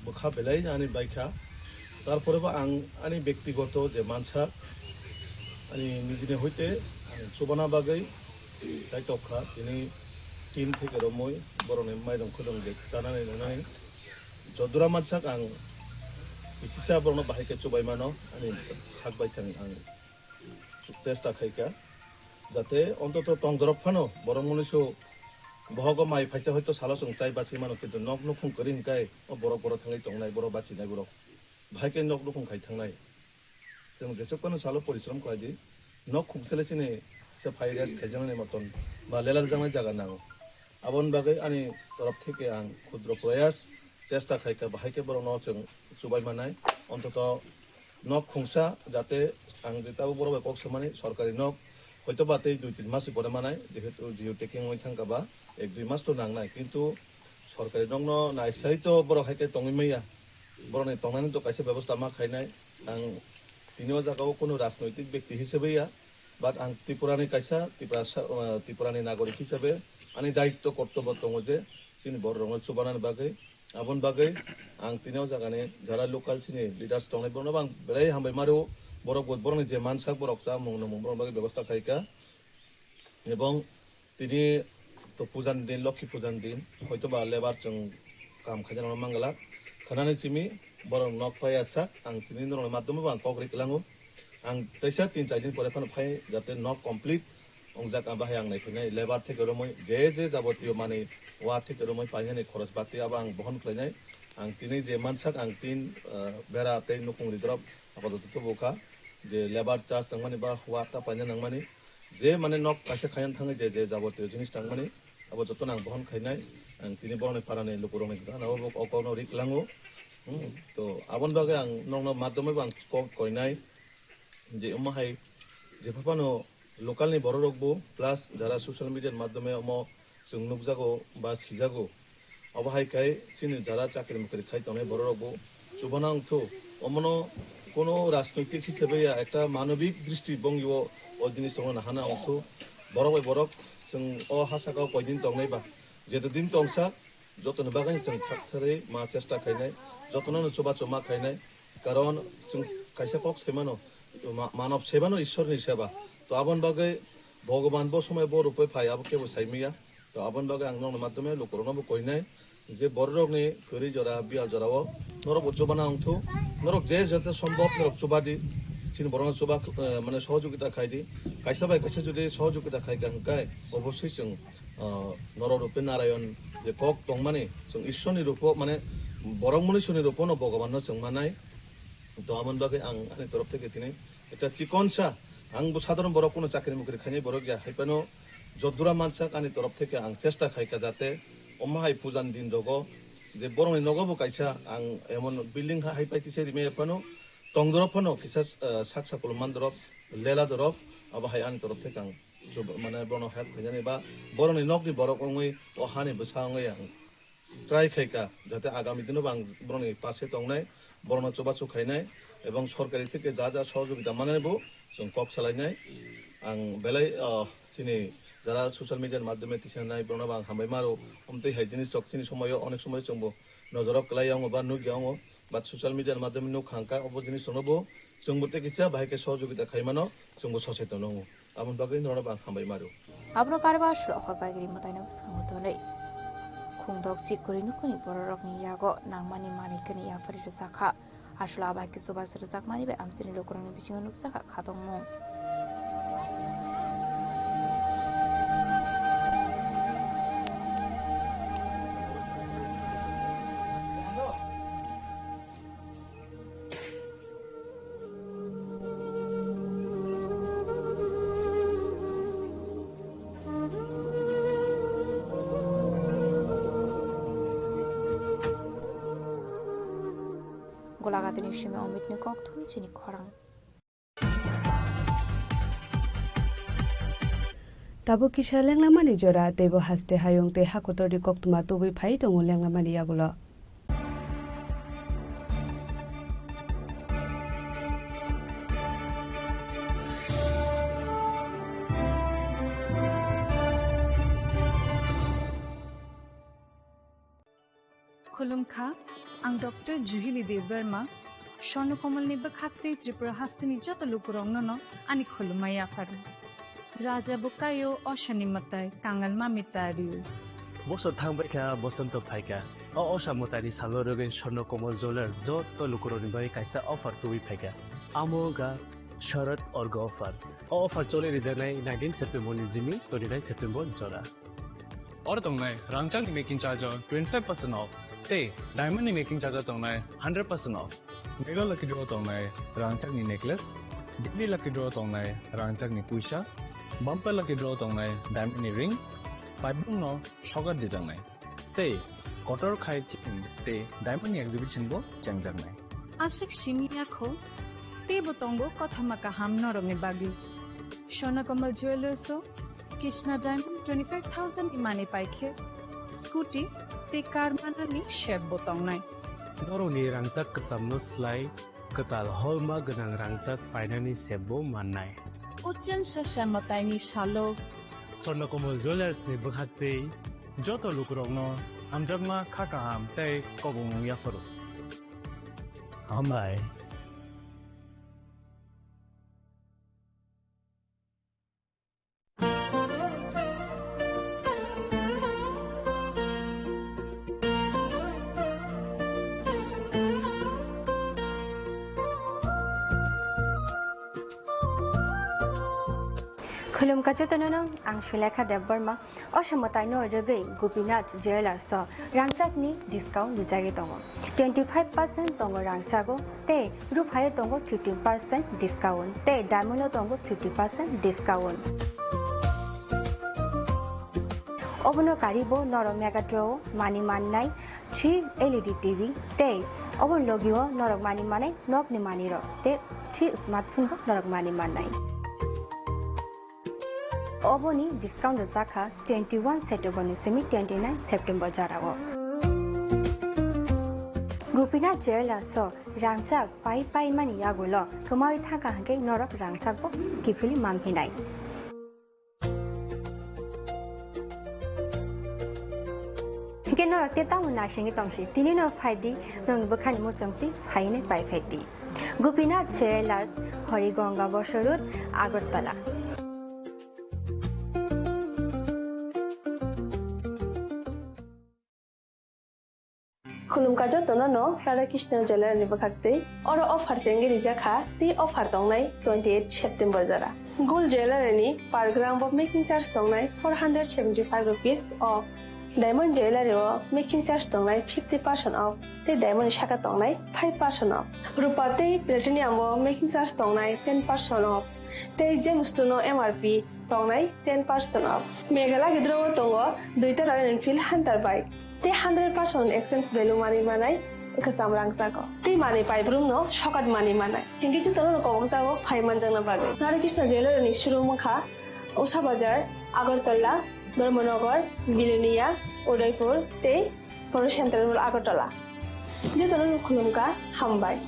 bwkha belai ani baikha. Tarpore bo ang ani bektigoto je mansa ani nijini hoite ang chubana bagwi tai tokha, tini tin theke romwi borokni mairung khudung je chanani nungnani jodura mansak ang bisisa borokno bahai khe chubai mano ani khak bai thang ang chesta khaikha, jate ontoto tongdorok phano borok munuisu bohogo mai phaisa hoito salo chwng chai bachwi mano, kintu nok nukhung kwrwi hwnkhe o borok borok thangwi tongnai, borok bachinai borok bahai khe nok nukhung khai thangnai. Chwng jesuk phano salo porishrom khlai di, nok khungsele chini se phai rest khaijaknani moton ba lela jaknai jaga nango. Aboni bagwi ani torof theke ang khudro proyas chesta khaikha, bahai khe borokno chwng chubai manai, ontoto nok khungsa, jate ang je tabuk borok bai kok samani sorkari nok hoito ba tei dui tin mas ni pore manai, jehetu geo tagging wngwi thangkha ba ek dui mas to nangnai, kintu sorkari nokno naisai to borok hai khe tongwi manya, borokni tongnani to kaisa bebosta ma khainai. Ang tini o jaga o kunu rajnoitik bekti hisabe ya, but ang Tripura ni kaisa Tripura sa-, ah, Tripura ni nagorik hisabe ani daitto kortobo tongo je chini borok rokno chubanani bagwi. Aboni bagwi ang tini o jagani jara local chini leaders tongnai borokno bo ang belai hambai maro, borok bo borokni je mansak borok chamung nungmung borokni bagwi bebosta khaikha. Ebong tini to puja ni din, Lokhi puja ni din, hoito ba lebar chwng kam khaina rokno manglak. Khwnani simi borok nok pai asak, ang tini norokni madhyamo bo ang kok ri kwlango. Ang teisa tin char din pore phano phai jate nok complete wngjak, abo hai ang naiphainai, lebar theke romwi je je jabotiyo manwi wa theke romwi painani khoros bati abo ang bohon khlainai. Ang tini je mansak ang tin, ah, bera tei nukhung ridorop apadoto tubu kha je lebar charge tangmani ba wa ta paina nangmani je mane nok kaisa khaina thangwi je je jabotiyo jinis tangmani abo jotono ang bohon khainai. Ang tini borokni parani lukurokni gana o bo o kokno ri kwlango. Hmm, to aboni bagwi ang nokno madhyamo bo ang kok koinai. Je omo hai jepha phano local ni borok rok bo plus jara social media ni madhyome omo chwng nukjago ba sijago, Obo hai khe chini jara chakri mukri khai tongnai borok rok bo chubana wngthu. Omono kono rajnoitik hisabe ya, ekta manobik dristi bongyo o jinis tongna nahana wngthu. Borok bai borok chwng o ha saka o koidin tongnai ba, jeto din tongsa, jotoni bagwi chwng thak tharwi ma chesta khainai, jotono no chubachu ma khainai, karon chwng kaisa kok sai mano, ma-, manob sai mano Ishwar ni seba. To aboni bagwi Bhogoban bo somoi bo rupoi phai, abo kebo sai maya. To aboni bagwi ang nokni madhyome lukurokno bo koinai je bororokni kwrwi jora, biyal jorao norok bo chubana wngthu, norok je jate sombhob norok chubadi, chini borokno chuba, eh, mane sohojogita khaidi, kaisa bai kaisa jodi sohojogita khaika hwnkhe obosoi chwng, ah, norok rupoi Narayon je kok tongmani, chwng Ishwarni rupo, mane borok munisuni rupono Bhogobanno chwng manai. To amoni bagwi ang ani torof theke tini ekta chikonsa, ang bo sadharon borok, kono chakri mukri khainai borok ya, hai phano jodura mansak ani torof theke ang chesta khaika jate omo hai pujan din rogo je borokni nogo bo kaisa ang emon building ha hai pai tisa rimai phano tongdorop phano kisa, eh, sak sakulo mandorop, lela dorop, abo hai ani torof theke ang Chub-, mane bono help khainani ba boroni nokni borok wngwi o hani bwsa wngwi ang try khaika, jate agami dino bo ang boroni pase tongnai, borokno chubachu khainai, ebong sorkari theke ja ja sohojogita manani bo chwng kok salainai. Ang belai, ah, chini jara social media ni madhyome tisanai borokno bo ang hambai maro, omtwi hai jinis rok chini somoyo onek somoyo chwngbo nojoro kwlai ya wngo ba nukya wngo, but social media ni madhyome nuk kha hwnkha obo jinis rokno bo chwngbo tei kisa bahai khe sohojogita khaimano chwngbo soseton wngo. Aboni bagwi norok ang hambai maro. Abro karba aswk hojagiri mwtaino bwskango tonwi. Khungdok si kwrwi nukhungni bororokni yago nangmani manwi kani yaphari rwjakha. Aswk abai kisu bas rwjakmani bai amchini lukurokni bisingo nukjakha khatungmung. Golagatini simi Omitni kokthum chini khorang. Tabuk kisa lenglamani jora, teibo haste hayung tei hakotorni koktwma tubui phai tongo lenglamani yagulo. Khulumkha, ang Doctor Juhili Debbarma, Swarna Komalni bwkhak tei Tripura hasteni joto lukurokno no ani khulumma yapharo. Raja bo kaio, osani mwtai, kangal mami tario. Bosor thangbai kha, bosonto phaikha. O osa mwtaini salo rwgwi Swarna Komal Jewellers joto lukurokni bagwi kaisa offer tubui phaikha. Amo wngkha Sharad Orgo offer. O offer choli rijaknai nineteen September ni jimi twenty-nine September jora. Oro tongnai rangchakni making charge o twenty-five percent off tei diamond ni making charge o tongnai hundred percent off. Mega lucky draw tongnai rangchakni necklace, daily lucky draw tongnai rangchakni puisa, bumper lucky draw tongnai diamond ni ring, paibung no sogar dijaknai. Tei kotor khai chain tei diamond ni exhibition bo chengjaknai. Aswk simi yakho, teibo tongo kothoma kaham norokni bagwi. Swarna Komal Jewellers o Krishna Diamond twenty-five thousand ni manwi paikhe scooty tei car manani set bo tongnai. Norokni rangchak kwchamno slai kwtal holma gwnang rangchak painani set bo mannai. O chengsa se mwtaini salo Swarna Komal Jewellers ni bwkhak tei joto lukurokno hamjakma, kha kaham tei kobongmung yapharo. Hambai. Khulumkha jotono no, ang Sulekha Debbarma. O samwtaino rwgwi Gopinath Jewellers o rangchakni discount rijagwi tongo. Twenty five percent tongo rangchago tei ruphaio tongo fifteen percent discount tei diamond o tongo fifty percent discount. Obono karibo norok Mega Draw o manwi mannai three L E D T V tei oboni logio norok manwi mannai nokni manwirok tei three smartphone bo norok manwi mannai. Oboni discount rwjakha twenty one September ni simi twenty nine September jorao. Gopinath Jewellers o rangchak pai pai mani yagulo kwmawi thangkha hwnkhe norok rangchakbo kiphilwi manphinai. Hwnkhe norok tei tamo naisingwi tongsi, tini no phaidi, norokni bwkhani muchungtwi phainwi pai phaidi. Gopinath Jewellers, Harigonga Bosor Road, Agartala. Khulumkha jotono no Radha Krishna Jewellery ni bwkhaktwi. Oro offer chengwi rijak kha, tei offer tongnai twenty eight September jora. Gold Jewellery ni per gram bo making charge tongnai four hundred seventy five rupees off. Diamond Jewellery o making charge tongnai fifty percent off, tei diamond ni saka tongnai five percent off. Rupa tei platinum o making charge tongnai ten percent off, tei Gemstone o M R P tongnai ten percent off. Meghalaya gidro o tongo duita Royal Enfield Hunter bike. Tei hundred percent exchange value manwi manai kwcham rangchago. Tei manwi paibrumno sokat manwi manai. Hinkhe jotono kobokjago phai manjakna bagwi. Radha Krishna Jewellery ni showroom wngkha Usha Bazar, Agartala, Dharmanagar, Bilonia, Udaipur tei Polo Central Mall Agartala. Jotono khulumkha, hambai.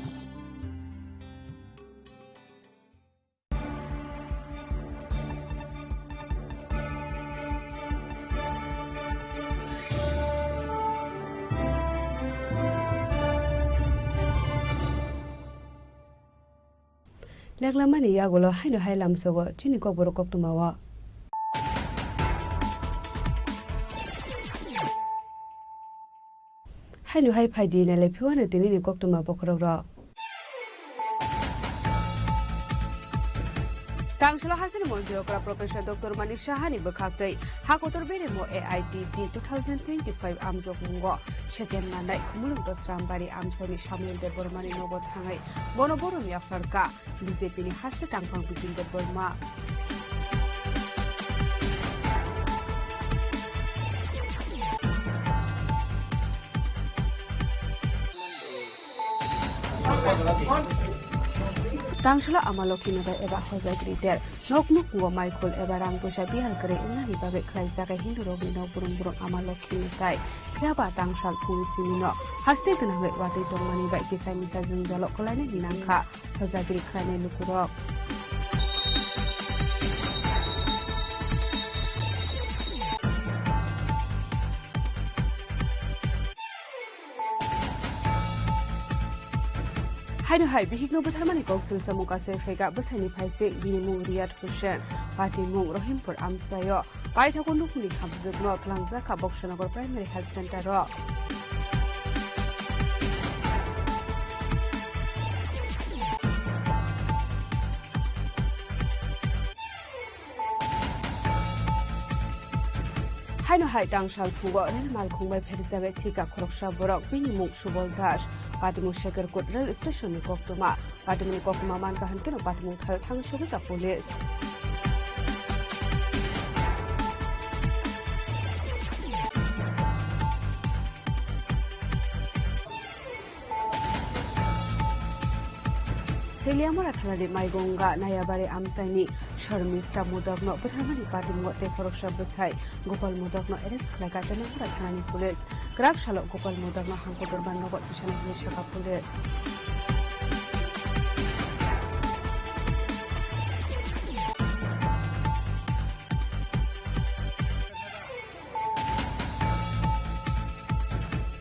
Leklamani yagulo haino hai lamsogo chini kokborok koktwmao. Haino hai phaidi nailai phiwano tinini koktwma bokhorokrok. Tangsalo hasteni montri okra Professor Doctor Manik Saha ni bwkhaktwi hakotor beremo A I T T two thousand twenty-five amjokmungo second manai Khumulwng Dosrambari amchaini Samuel Debbarmani nogo thangwi bono borom yapharkha. B J P ni haste tangphang Bipin Debbarma. Tangsalo Ama Lokhi Mwtai eba Hojagiri Ter. Nok nukhungo maikhul eba rang puisa bihar kwrwi wngnani bagwi khlaijak Hindu rokni nok burung burung Ama Lokhi Mwtai. Phiya ba tangsal phung simi no haste gwnangwi watwi tongmani bai kisa misa jwngjalo kwlainani nangkha. Hojagiri khlainai lukurok. Haino hai bihikno butharmani kok suri samung kasai phaikha bwsaini phaising, bini mung Riyad Hussain, patimung Rohimpur amchaio. Paithago nukni hamjwkno twlangjakha Boksanagar Primary Health Center o. Haino hai tangsal phungo rel malkhung bai pherjagwi thwikha khoroksa borok, bini mung Subol Das, patimung Sekerkut rail station ni koktwma. Patimungni koktwma mankha hwnkhe no patimung thal thang sogwi ka police. Teliamura thanani Maigonga Nayabari amchaini Sharmista Modokno bwtharmani patimungo tei khoroksa bwsai Gopal Modokno arrest khlaikha Teliamura thanani police. Kwrak salo Gopal Modokno hangkotorma nogo tisana hinwi sakha police.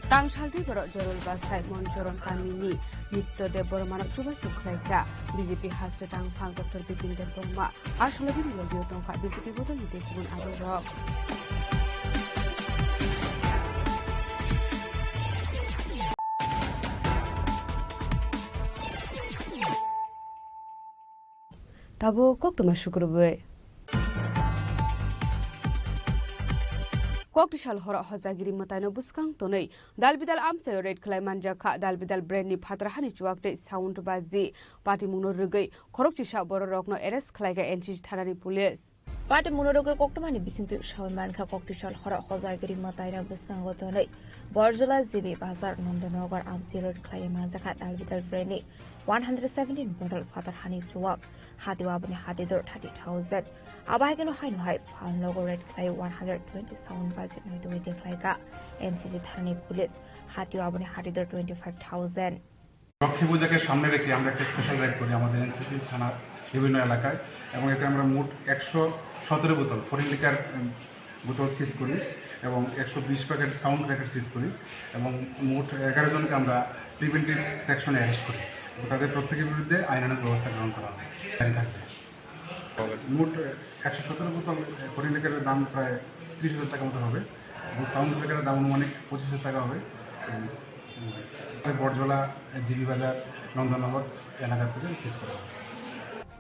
Tangsaltwi borok Jorul Basai Monchoron kamini Nitya Debbarmano chubachu khlaikha B J P haste tangphang Doctor Bipin Debbarma. Aswlagini logio tongkha B J P bodolni tei kubun aborok. Tabuk koktwma sukrubwi. Koktisal horo Hojagiri mwtaino bwskang tonwi dalbidal amchaio raid khlai manjakha. Dalbidal brandni phatrahani chuak tei sound baji patimungno rwgwi khorokchisa bororokno arrest khlaikha N C C thanani police. Patimungno rwgwi koktwmani bisingtwi sawi mankha Koktisal horo Hojagiri mwtaino bwskango tonwi Borjola G B Bazar, Nandanagar, Amsi Road khlaiwi manjakha Dalbidal Brand ni one hundred seventeen bottle phatar hani chuwak, hatio aboni hati dor thirty thousand. Abo hai kheno haino hai phalnogo raid khlai one hundred twenty sound baje naitugwi dekhlaikha N C C thanani police, hatio aboni hati dor twenty five thousand. Lakshmi পূজাকে সামনে রেখে আমরা একটা special ride করি আমাদের এনসিসি থানার বিভিন্ন এলাকায়, এবং এতে আমরা মোট একশো সতেরো বোতল ফরেন লিকার, উম, বোতল সিজ করি এবং একশো বিশ প্যাকেট সাউন্ড প্যাকেট সিজ করি এবং মোট এগারো জনকে আমরা প্রিভেন্টিভ সেকশনে অ্যারেস্ট করি এবং তাদের প্রত্যেকের বিরুদ্ধে আইনানুগ ব্যবস্থা গ্রহণ করা হবে, জারি থাকবে। মোট একশো সতেরো বোতল ফরেন লিকারের দাম প্রায় ত্রিশ হাজার টাকার মতো হবে এবং সাউন্ড প্যাকেটের দাম আনুমানিক পঁচিশ হাজার টাকা হবে। উম, বটজলা, জিবি বাজার, নন্দননগর এলাকা থেকে সিজ করা হবে।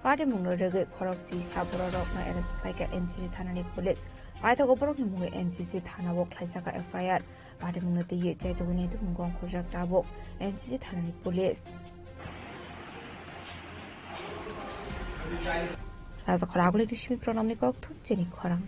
Patimungno rwgwi khoroksa bororokno arrest khlaikha N C C thanani police. Paithago borokni mungwi N C C thanao khlaijakha F I R. Patimungno twiwi chaitugwi naitugmung gongkhorjak tabuk N C C thanani police. Rajakhor Agulini simi pranamni kokthum chini khorang.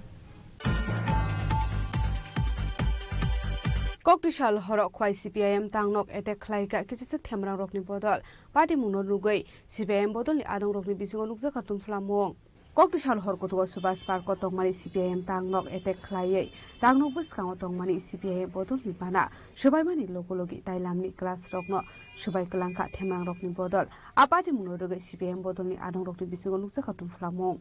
Koktisal horo khwai C P I M tangnok attack khlaikha kisisa themrangrokni bodol. Patimungno nugwi C P I M bodolni adongrokni bisingo nukjakha tumphlamung. Koktisal hor kutugo Subhas Park o tongmani C P I M tangnok attack khlaiwi tangnok bwskango tongmani C P I M bodolni bana swbaimani logo logi tailamni class rokno swbai kwlangkha themrangrokni bodol. A patimungno rwgwi C P I M bodolni adongrokni bisingo nukjakha tumphlamung.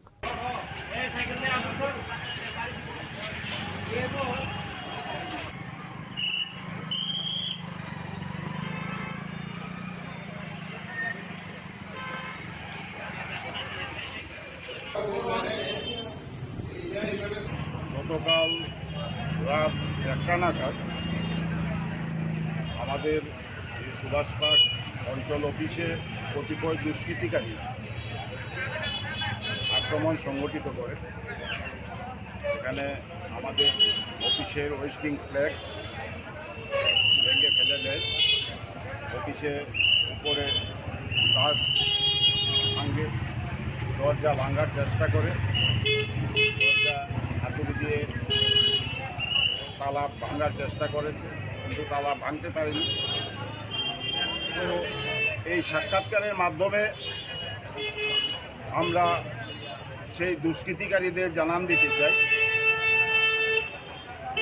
গতকাল রাত একটা নাগাদ আমাদের এই সুভাষ পার্ক অঞ্চল অফিসে কতিপয় দুষ্কৃতিকারী আক্রমণ সংঘটিত করে। এখানে আমাদের অফিসের ওয়েস্টিং ফ্ল্যাগ ভেঙে ফেলে দেয়। অফিসের উপরে গ্লাস ভাঙে, দরজা ভাঙার চেষ্টা করে, দরজা হাতুড়ি দিয়ে তালা ভাঙার চেষ্টা করেছে, কিন্তু তালা ভাঙতে পারেনি। তো এই সাক্ষাৎকারের মাধ্যমে আমরা সেই দুষ্কৃতিকারীদের জানান দিতে চাই,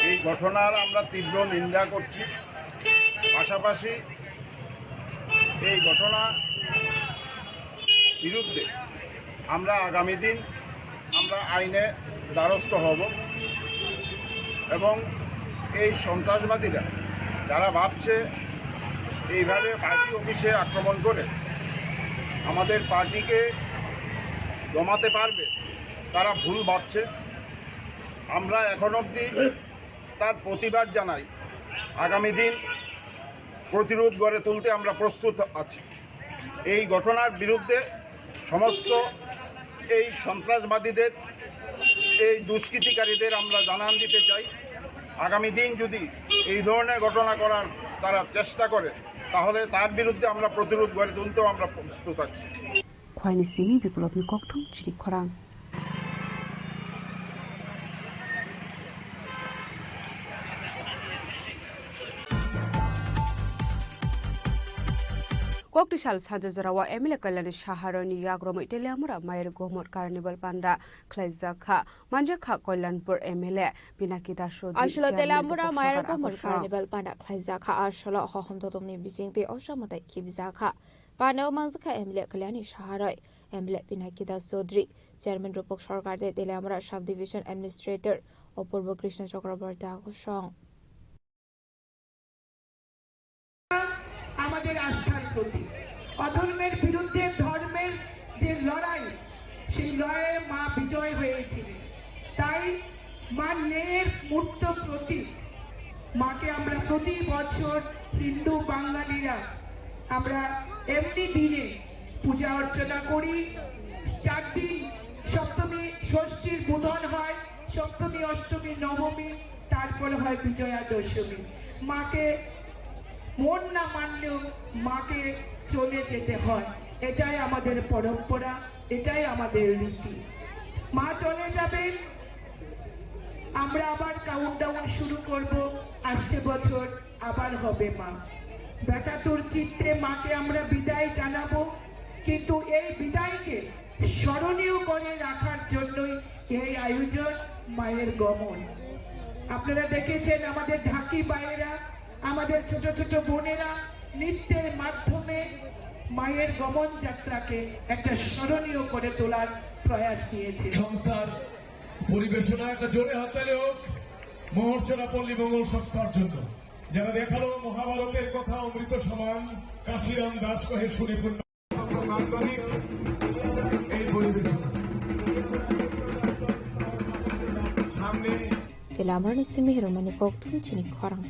এই ঘটনার আমরা তীব্র নিন্দা করছি। পাশাপাশি এই ঘটনা বিরুদ্ধে আমরা আগামী দিন আমরা আইনে দ্বারস্থ হব এবং এই সন্ত্রাসবাদীরা যারা ভাবছে এইভাবে পার্টি অফিসে আক্রমণ করে আমাদের পার্টিকে দমাতে পারবে, তারা ভুল ভাবছে। আমরা এখন অবধি তার প্রতিবাদ জানাই। আগামী দিন প্রতিরোধ গড়ে তুলতে আমরা প্রস্তুত আছি। এই ঘটনার বিরুদ্ধে সমস্ত এই সন্ত্রাসবাদীদের, এই দুষ্কৃতিকারীদের আমরা জানান দিতে চাই, আগামী দিন যদি এই ধরনের ঘটনা করার তারা চেষ্টা করে, তাহলে তার বিরুদ্ধে আমরা প্রতিরোধ গড়ে তুলতেও আমরা প্রস্তুত আছি। Khwaini simi Biplobni kokthum chini khorang. Koktisal sanjajora o M L A Kalyani Saha roini yagromwi Teliamura Mayar Gomot Carnival panda khlaijak kha. Manjakha Kalyanpur M L A Pinaki Das Chaudhary, Aswlo Chairman Teliamura Mayar Gomot Carnival panda khlaijak kha. Aswlo hohom totomni bisingtwi osa mwtai khibijak kha. Paneo mangjak kha M L A Kalyani Saha roi, M L A Pinaki Das Chaudhary, Chairman Rupak Sarkar tei Teliamura Sub Division Administrator Apurbo Krishna Chakraborty agosong. আমাদের আস্থার প্রতীক। অধর্মের বিরুদ্ধে ধর্মের যে লড়াই, সেই লড়াইয়ে মা বিজয় হয়েছিলেন। তাই মা ন্যায়ের মূর্ত প্রতীক। মাকে আমরা প্রতি বছর হিন্দু বাঙালিরা আমরা এমনি দিনে পূজা অর্চনা করি। চার দিন, সপ্তমী, ষষ্ঠীর বোধন হয়, সপ্তমী, অষ্টমী, নবমী, তারপরে হয় বিজয়া দশমী। মাকে মন না মানলেও মাকে চলে যেতে হয়, এটাই আমাদের পরম্পরা, এটাই আমাদের রীতি। মা চলে যাবেন, আমরা আবার কাউন্টডাউন শুরু করব আসছে বছর। আবার হবে মা। বেকাতুর চিত্তে মাকে আমরা বিদায় জানাবো, কিন্তু এই বিদায়কে স্মরণীয় করে রাখার জন্যই এই আয়োজন, মায়ের গমন। আপনারা দেখেছেন, আমাদের ঢাকি ভাইয়েরা, আমাদের ছোট ছোট বোনেরা নৃত্যের মাধ্যমে মায়ের গমন যাত্রাকে একটা স্মরণীয় করে তোলার প্রয়াস নিয়েছে। সংস্থার পরিবেশনা, একটা জোরে হাততালি হোক মহর্ষরা পল্লী মঙ্গল সংস্থার জন্য, যারা দেখালো মহাভারতের কথা অমৃত সমান। কাশীরাম দাস কহে শুনে পুণ্য নান্দনিক এই পরিবেশনা। সামনে Tei lamarni simi hirumani kok thum chini khorang.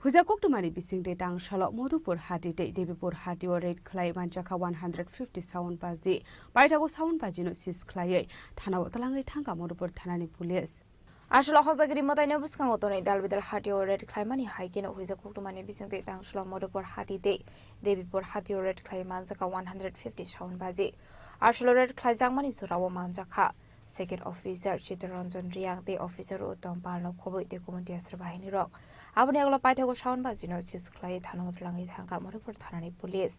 Huja koktumani bisingtwi tang salo Madhupur hati tei Debipur hati o raid khlai manjakha one hundred fifty sound baji. Paithago sound bajino seize khlaiwi thanao twlangwi thangkha Madhupur thanani police. Aswk hojagiri mwtaino bwskango tonwi dalbidal hati o raid khlaimani hai kheno huija koktumani bisingtwi tang salo Madhupur hati tei Debipur hati o raid khlai manjakha one hundred fifty sound baji. Aswk raid khlaijakmani jorao manjakha second officer Chittaranjan Reang tei officer Uttam Palno khobwi tei community aswk bahinirok. Aboni yagulo paithago sound bajino seize khlai thanao twlangwi thangkha Madhupur thanani police.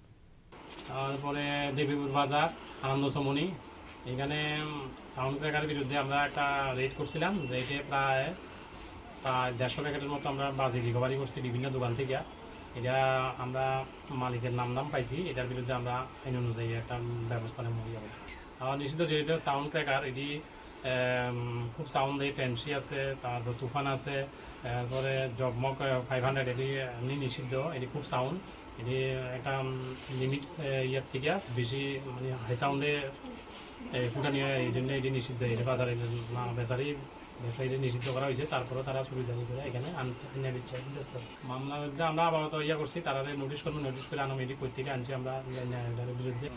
তারপরে দেবীপুর বাজার, আনন্দ সমনি, এখানে sound cracker বিরুদ্ধে আমরা একটা রেড করছিলাম। রেডে প্রায় প্রায় দেড়শো প্যাকেটের মতো আমরা বাজি রিকভারি করছি বিভিন্ন দোকান থেকে। এটা আমরা মালিকের নাম দাম পাইছি, এটার বিরুদ্ধে আমরা আইন অনুযায়ী একটা ব্যবস্থা নেব। আর নিষিদ্ধ যেহেতু সাউন্ড ক্র্যাকার, এটি এম, খুব সাউন্ড, এই ফ্যান্সি আছে, তারপর তুফান আছে, তারপরে জগমগ, আহ, ফাইভ হান্ড্রেড, এটি এমনি নিষিদ্ধ, এটি খুব সাউন্ড, এটি একটা, উম, লিমিট, আহ, ইয়ার থেকে বেশি, মানে, হাই সাউন্ডে, এ, ফুটানি হয়, এই জন্য এটি নিষিদ্ধ। এটি বাজারে না বেচারই ব্যবসায়ীদের নিষিদ্ধ করা হয়েছে, তারপরেও তারা সুবিধা করে এখানে আনতে, আনিয়া দিচ্ছে, ব্যস্ত আছে। মামলার মধ্যে আমরা আপাতত ইয়া করছি, তারা নোটিশ করবো, নোটিশ করে আনো, এটি করতে গিয়ে আনছি আমরা, বিরুদ্ধে।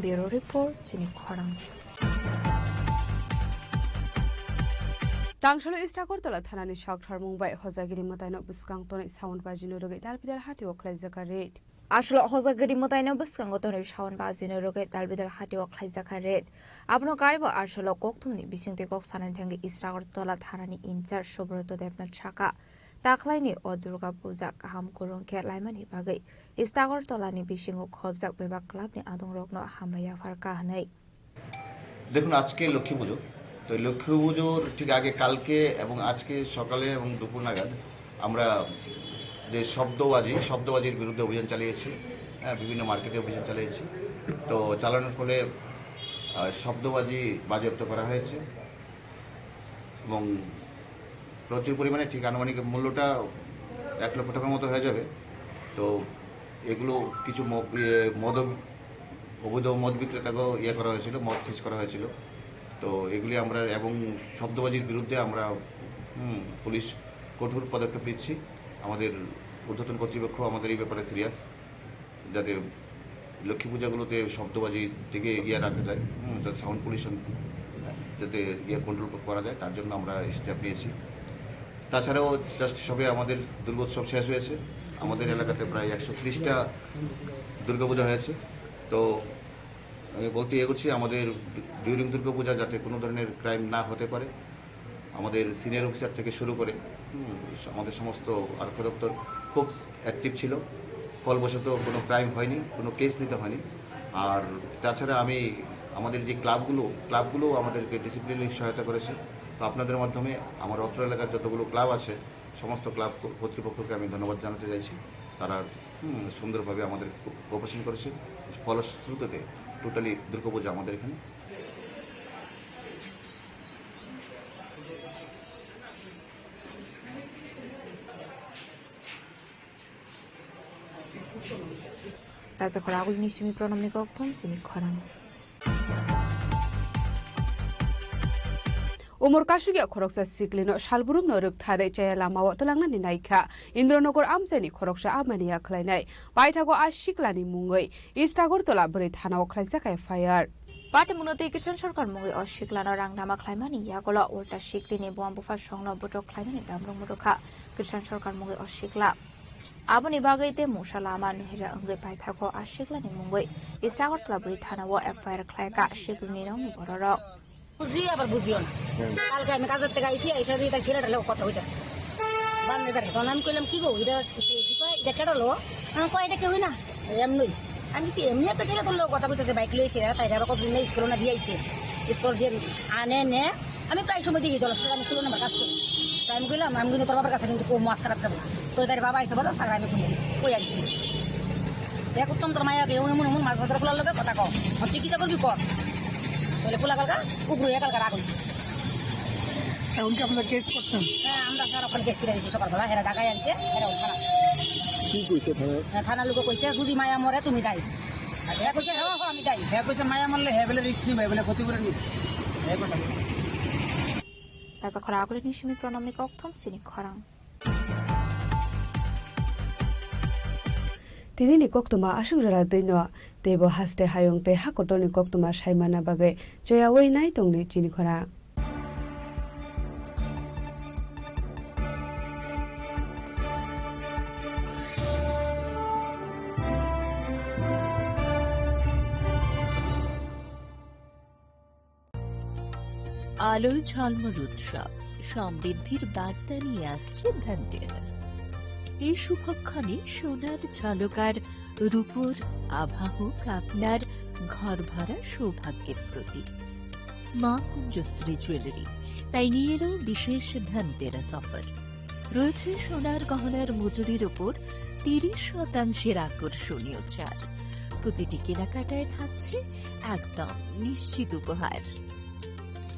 Bureau Report, chini khorang. Tangsalo East Agartala thanani sakthar mung bai hojagiri mwtaino bwskang tonwi sound bajino rwgwi dalbidal hatio khlaijak raid. Aswk hojagiri mwtaino bwskango tonwi sound bajino rwgwi dalbidal hatio khlaijakha raid. Abono karibo aswk kokthumni bisingtwi kok sanani thangwi East Agartala thanani in-charge Subroto Debnath sakha, takhlaini o Durga Puja kaham kwrwng khe laimani bagwi East Agartalani bisingo khobjak bebak clubni adongrokno hambai yaphar kha hwnwi. দেখুন, আজকে লক্ষ্মী পুজো, তো এই লক্ষ্মী পুজোর ঠিক আগে কালকে এবং আজকে সকালে এবং দুপুর নাগাদ আমরা যে শব্দবাজি, শব্দবাজির বিরুদ্ধে অভিযান চালিয়েছি, হ্যাঁ, বিভিন্ন মার্কেটে অভিযান চালিয়েছি। তো চালানোর ফলে, আহ, শব্দবাজি বাজেয়াপ্ত করা হয়েছে এবং প্রচুর পরিমাণে, ঠিক আনুমানিক মূল্যটা এক লক্ষ টাকার মতো হয়ে যাবে। তো এগুলো কিছু ম-, ইয়ে, মদ, অবৈধ মদ বিক্রেতাকেও ইয়ে করা হয়েছিল, মদ সিজ করা হয়েছিল। তো এগুলি আমরা, এবং শব্দবাজির বিরুদ্ধে আমরা, হুম, পুলিশ কঠোর পদক্ষেপ নিচ্ছি। আমাদের ঊর্ধ্বতন কর্তৃপক্ষ আমাদের এই ব্যাপারে সিরিয়াস, যাতে লক্ষ্মী পূজাগুলোতে শব্দবাজি থেকে এগিয়ে রাখা যায়, হুম, যাতে সাউন্ড পলিউশন যাতে ইয়ে কন্ট্রোল করা যায়, তার জন্য আমরা স্টেপ নিয়েছি। তাছাড়াও জাস্ট সবে আমাদের দুর্গোৎসব শেষ হয়েছে, আমাদের এলাকাতে প্রায় একশো ত্রিশটা দুর্গাপূজা হয়েছে। তো আমি বলতে ইয়ে করছি, আমাদের ডিউরিং দুর্গাপূজা যাতে কোনো ধরনের ক্রাইম না হতে পারে, আমাদের সিনিয়র অফিসার থেকে শুরু করে, হুম, আমাদের সমস্ত আরক্ষা দপ্তর খুব অ্যাক্টিভ ছিল। ফলবশত কোনো ক্রাইম হয়নি, কোনো কেস নিতে হয়নি। আর তাছাড়া আমি, আমাদের যে ক্লাবগুলো, ক্লাবগুলোও আমাদেরকে ডিসিপ্লিনে সহায়তা করেছে। তো আপনাদের মাধ্যমে আমার অত্র এলাকার যতগুলো ক্লাব আছে, সমস্ত ক্লাব ক-, কর্তৃপক্ষকে আমি ধন্যবাদ জানাতে চাইছি। তারা, হুম, সুন্দরভাবে আমাদের কো-, কোঅপারেশন করেছে। ফলশ্রুতিতে টোটালি দুর্গাপূজা আমাদের এখানে Tacha khorang agulini simi pronomni kok thum chini khorang. Umor kasugya khoroksa siklino salburumno rwktharwi chaya lamao twlangnani naikha Indronagar amchaini khoroksa amani yakhlainai. Paithago a siklani mungwi East Agartala bwrwi thanao khlaijak F I R. Party mungno tei Krishan Sarkar mungwi o siklano rang dama khlaimani yagulo ulta siklini buam bupha songno butok khlaimani damrung murukha Krishan Sarkar mungwi o sikla. Aboni bagwi tei mungsa lama nuhira wngwi paithago a siklani mungwi. Isra Agartala bwrwi thanao F I R khlaikha siklini nokni bororok. বুঝি আবার বুঝিও না। হুম। কালকে আমি কাজের থেকে আইছি, এসে দিয়ে তাই ছেলেটার লোক কথা হইতাছে। বান্ধে তারে। তখন আমি কইলাম, "কি গো, এটা, এটা, এটা কেটা লো?" হ্যাঁ, কয়, "এটা কেউই না, এমনি।" আমি বলছি, "এমনি একটা ছেলে তোর লোক কথা কইতেছে, বাইক লইয়া এসে, তাই আবার কতদিন স্কুলে না দিয়ে আইছে। স্কুল দিয়ে আনে নে।" আমি প্রায় সময় দেখি, দশ টাকা আমি ষোলো নম্বর কাজ করি। তো আমি কইলাম, "আমি কিন্তু তোর বাবার কাছে কিন্তু খুব মাছ খারাপ খাবো না।" তো তার বাবা এসে বলে, "স্যার, আমি কই, কই আনছি?" এক উত্তম তোর মায়া কেউ এমন এমন মাছ বাজার খোলার লোকে কথা কও। আর তুই কিতা করবি কর। বলে খোলা কালকা, উপরে কালকা রাগ হইছে। এখন কি আপনারা কেস করছেন? হ্যাঁ, আমরা স্যার ওখানে কেস করে দিছি সকালবেলা। হেরা ঢাকায় আনছে, হেরা ওখানে। কি কইছে থানায়? হ্যাঁ, থানার লোকে কইছে, "যদি মায়া মরে, তুমি দায়ী।" আর হ্যাঁ কইছে, "হ্যাঁ, হ্যাঁ, আমি দায়ী।" হ্যাঁ কইছে, "মায়া মরলে হ্যাঁ বলে রিস্ক নিবে, বলে ক্ষতিপূরণ নিবে।" হ্যাঁ কথা। Rajakhor Agulini simi Pranamni kokthom chini khorang. Tinini koktwma aswk jora twino, teibo haste hayung tei ha kotorni koktwma saimana bagwi choyaui nai tongdi chini khorang. আলোয় ঝলমল উৎসব, সমৃদ্ধির বার্তা নিয়ে আসছে ধনতেরাস। এই শুভক্ষণে সোনার ঝলক আর রূপোর আভা হোক আপনার ঘর ভরা সৌভাগ্যের প্রতীক। মা কুঞ্জশ্রী জুয়েলারি তাই নিয়ে এলো বিশেষ ধনতেরাস অফার। রয়েছে সোনার গহনার মজুরির ওপর তিরিশ শতাংশের আকর্ষণীয় ছাড়। প্রতিটি কেনাকাটায় থাকছে একদম নিশ্চিত উপহার।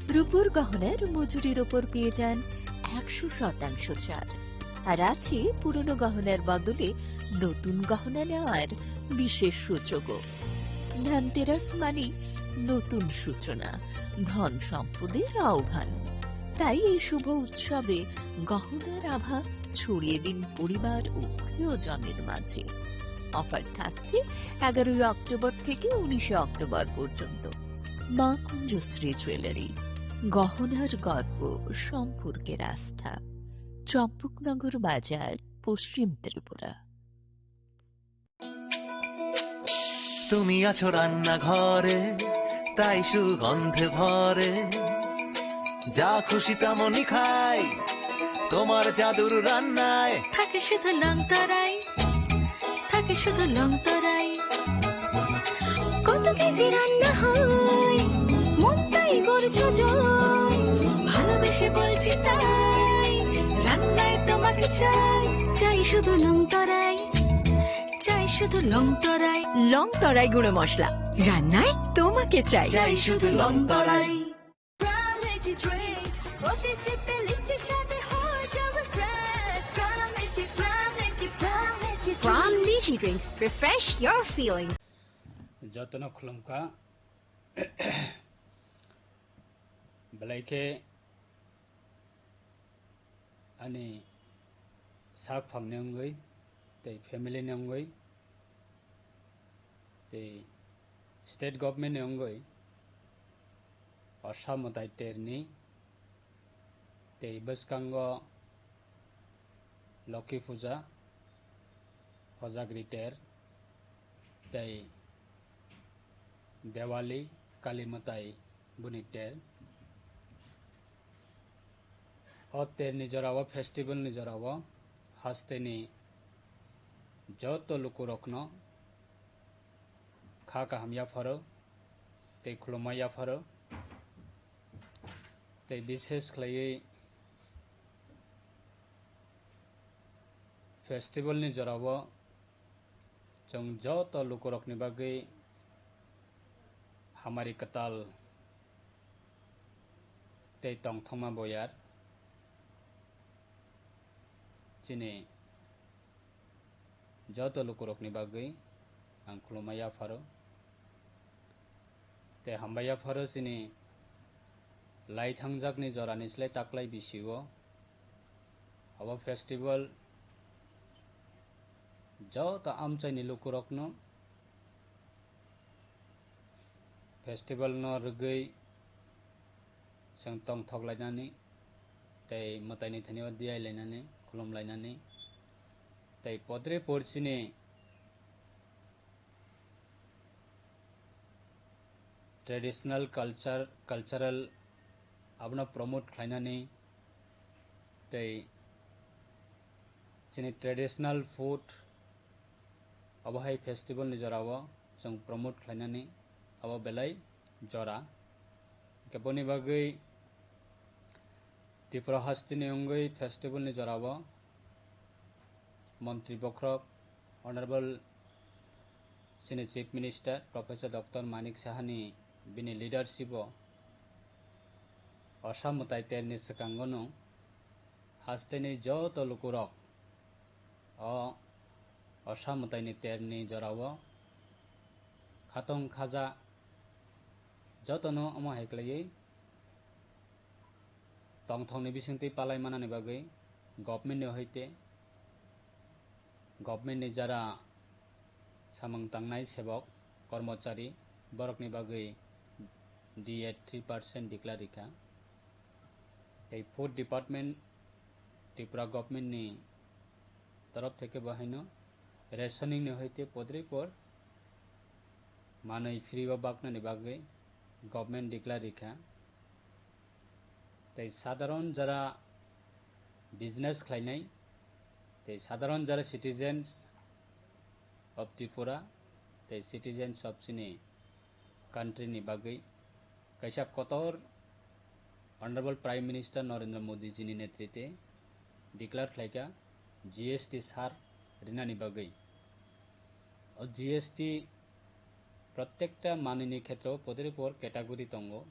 রূপোর গহনার মজুরির ওপর পেয়ে যান একশো শতাংশ ছাড়, আর আছে পুরনো গহনার বদলে নতুন গহনা নেওয়ার বিশেষ সুযোগও। ধনতেরাস মানেই নতুন সূচনা, ধন সম্পদের আহ্বান। তাই এই শুভ উৎসবে গহনার আভা ছড়িয়ে দিন পরিবার ও প্রিয়জনের মাঝে। অফার থাকছে এগারোই অক্টোবর থেকে উনিশে অক্টোবর পর্যন্ত। মা কুঞ্জশ্রী জুয়েলারি, গহনার গর্ব, সম্পর্কের আস্থা। চম্পকনগর বাজার, পশ্চিম ত্রিপুরা। তুমি আছো রান্নাঘরে, তাই সুগন্ধে ভরে। যা খুশি তেমনই খাই, তোমার জাদুর রান্নায়। থাকে শুধু লংতরাই, থাকে শুধু লংতরাই। কত কেজি রান্না হয়, মনটাই করছো জয়। ভালোবেসে বলছি তাই, রান্নায় তোমাকে চাই, চাই শুধু লংতরাই। চাই শুধু লং তরাই, লং তরাই গুঁড়ো মশলা। রান্নায় তোমাকে চাই। চাই শুধু লং তরাই। Pram Energy Drink, প্রতি সিপে লিচি স্বাদে হয়ে যাবে fresh। Pram Energy, Pram Energy, Pram Energy Drink। Pram Energy Drink, refresh your feeling. Jotono khulumkha. Belai khe ani sak phangni wngwi, tei family ni wngwi, tei state government ni wngwi, Assam mwtai terni, tei bwskango Lokhi Puja, Hojagri ter, tei Diwali, Kali mwtai boni ter. O ter ni jora o, festival ni jora o, haste ni joto lukurokno kha kaham yapharo tei khulumma yapharo. Tei bishesh khlaiwi festival ni jora o chwng joto lukurokni bagwi hamari kwtal tei tongthokma boyar chini joto lukurokni bagwi ang khulumma yapharo. Tei hambai yapharo chini lai thangjakni jorani slai taklai bisio abo festival joto amchaini lukurokno festival no rwgwi chwng tongthok lainani tei mwtaini thani o diai lainani, khulum lainani, Tei podre por chini traditional culture, cultural abono promote khlainani tei chini traditional food abo hai festival ni jora o chwng promote khlainani abo belai jora. Hwnkhe boni bagwi Tripura hasteni wngwi festival ni jora o Montri bokhorok Honorable chini Chief Minister Professor Doctor Manik Sahani bini leadership o Osa mwtai terni swkango no hasteni joto lukurok o Osa mwtaini terni jora o khatong khaja jotono omo hai khlaiwi tongthokni bisingtwi palai manani bagwi government ni hoite government ni jara samung tangnai sebok, kormochari, borokni bagwi D A three percent declare rikha. Tei food department Tripura government ni torof theke bo haino rationing ni hoite podripor manwi free o baknani bagwi government declare rikha. Tei sadharon jara business khlainai, tei sadharon jara citizens of Tripura, tei citizens of chini country ni bagwi kaisa kotor Honorable Prime Minister Narendra Modi ji ni netrite declare khlaikha G S T sar rinani bagwi. O G S T prottekta manwini khetreo podripor category tongo.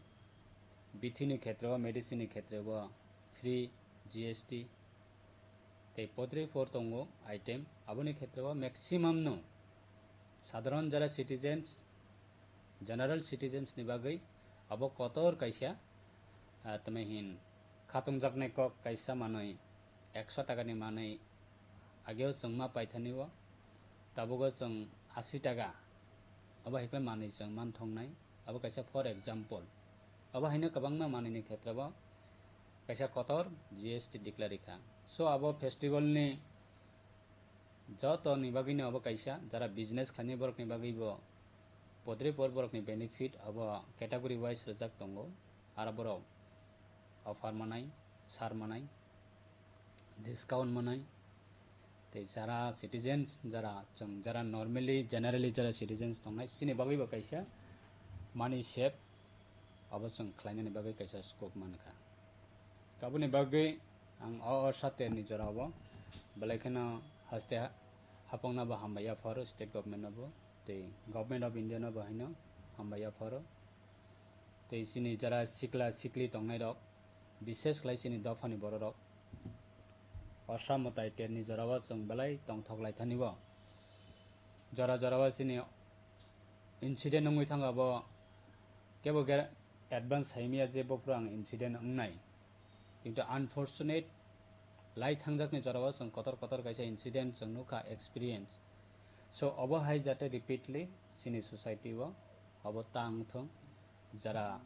Bithi ni khetreo, medicine ni khetreo free G S T. Tei podripor tongo item, aboni khetreo maximum no sadharon jara citizens, general citizens ni bagwi abo kotor kaisa, ah, tamo hin khatungjaknai kok kaisa manwi, ekso taka ni manwi ageo chwng ma paithani o, tabuk o chwng asi taka, abo hai khe manwi chwng manthoknai, abo kaisa for example. Abo haino kwbangma manwi ni khetreo kaisa kotor G S T declare rikha. So abo festival ni joto ni bagwi no abo kaisa, jara business khlainai borok ni bagwi bo podripor borok ni benefit abo category wise rijak tongo, aro borok offer manai, sar manai, discount manai, tei jara citizens, jara chwng, jara normally, generally jara citizens tongnai, chini bagwi bo kaisa money save abo chwng khlainani bagwi kaisa scope mankha. Aboni bagwi ang o, o saterni jora o belai kheno haste ha-, hapokna bo hambai yapharo state government no bo, tei Government of India no bo haino hambai yapharo. Tei chini jara sikla sikli tongnai rok, bishes khlai chini dophani borok rok, Osa mwtai terni jora o chwng belai tongthok lai thani bo. Jora jora o chini incident wngwi thangkha bo kebo ger-, advance saimya je bophuru ang incident wngnai. Kintu unfortunate lai thangjakni jora o chwng kotor kotor kaisa incident chwng nukha experience. So obo hai jate repeatly chini society o obo ta wngthung. Jara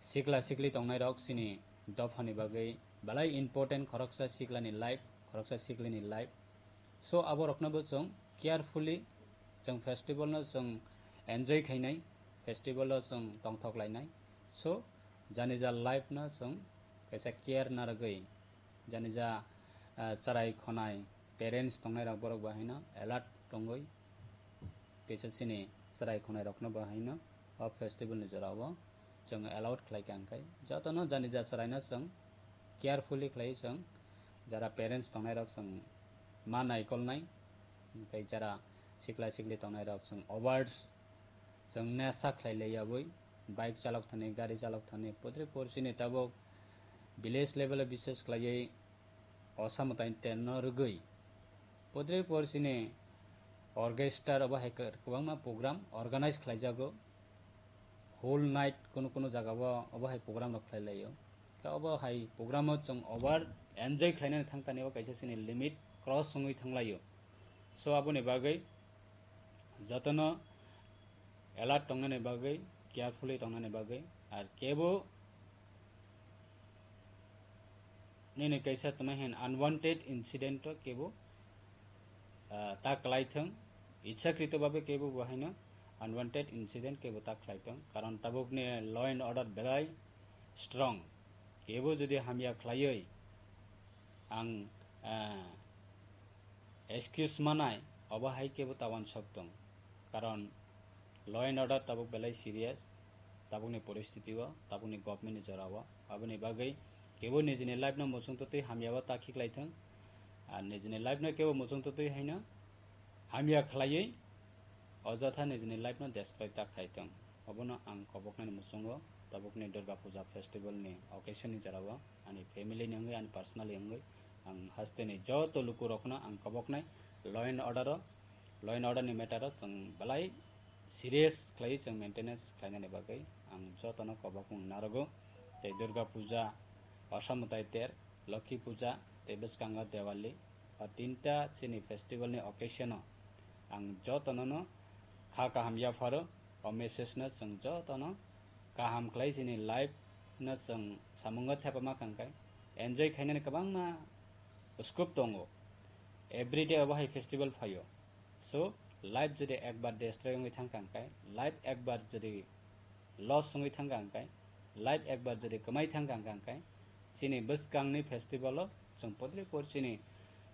sikla sikli tongnai rok chini dophani bagwi belai important khoroksa siklani life, khoroksa siklini life. So abo rokno bo chwng carefully chwng festival no chwng enjoy khainai, festival o chwng tongthok lainai. So jani ja life no chwng kaisa care narwgwi jani ja, ah, chwrai khonai parents tongnai rok borok bo haino alert tongwi kaisa chini chwrai khonai rokno bo haino o festival ni jora o chwng allowed khlai kha, hwnkhe jotono jani ja chwraino chwng carefully khlai chwng jara parents tongnai rok chwng ma naikolnai, tei jara sikla sikli tongnai rok chwng awards chwng nesa khlai lai yabwi bike chalok thani, gari chalok thani, putri porsi ni tabuk village level o bises khlaiwi osa mwtai terno rwgwi putri porsi ni orchestra obo hai kwbangma program organize khlaijago. Whole night kunu kunu jaga o obo hai program rok khlai laio. Khe obo hai program o chwng over enjoy khlainani thang tani o kaisa chini limit cross wngwi thang laio. So aboni bagwi jotono alert tongnani bagwi, carefully tongnani bagwi, ar kebo nini kaisa tongmani hin unwanted incident o kebo ah, ta khlai thung, ichhakrito babe kebo bo haino unwanted incident kebo ta khlai thung, karon tabukni law and order belai strong, kebo jodi hamya khlaiwi ang, ah, excuse manai, obo hai kebo ta uansuk thung, karon law and order tabuk belai serious, tabukni poristiti o, tabukni government ni jora o, aboni bagwi kebo nijini life no muchung twtwi hamya o ta khiklai thung, ar nijini life no kebo muchung twtwi haino hamya khlaiwi ojotha nijini life no destroy ta khai thung. Obono ang koboknani muchungo tabukni Durga Puja festival ni occasion ni jora o ani family ni wngwi, ani personally wngwi ang hasteni joto lukurokno ang koboknai law and order o, law and order ni matter o chwng belai serious khlaiwi chwng maintenance khlainani bagwi ang jotono kobokmung narogo. Tei Durga Puja, Osam Mutai Ter, Lokhi Puja, tei bwskango Diwali, o tinta chini festival ni occasion o ang jotono no kha kaham yapharo. O message no chwng jotono kaham khlai chini life no chwng samungo thepama kangkai enjoy khainani kwbangma scope tongo. Everyday obo hai festival phaio. So, life jodi ekbar destroy wngwi thang kangkai, life ekbar jodi loss wngwi thang kangkai, life ekbar jodi kwmai thang kangkai, chini bwskangni festival o chwng podre por chini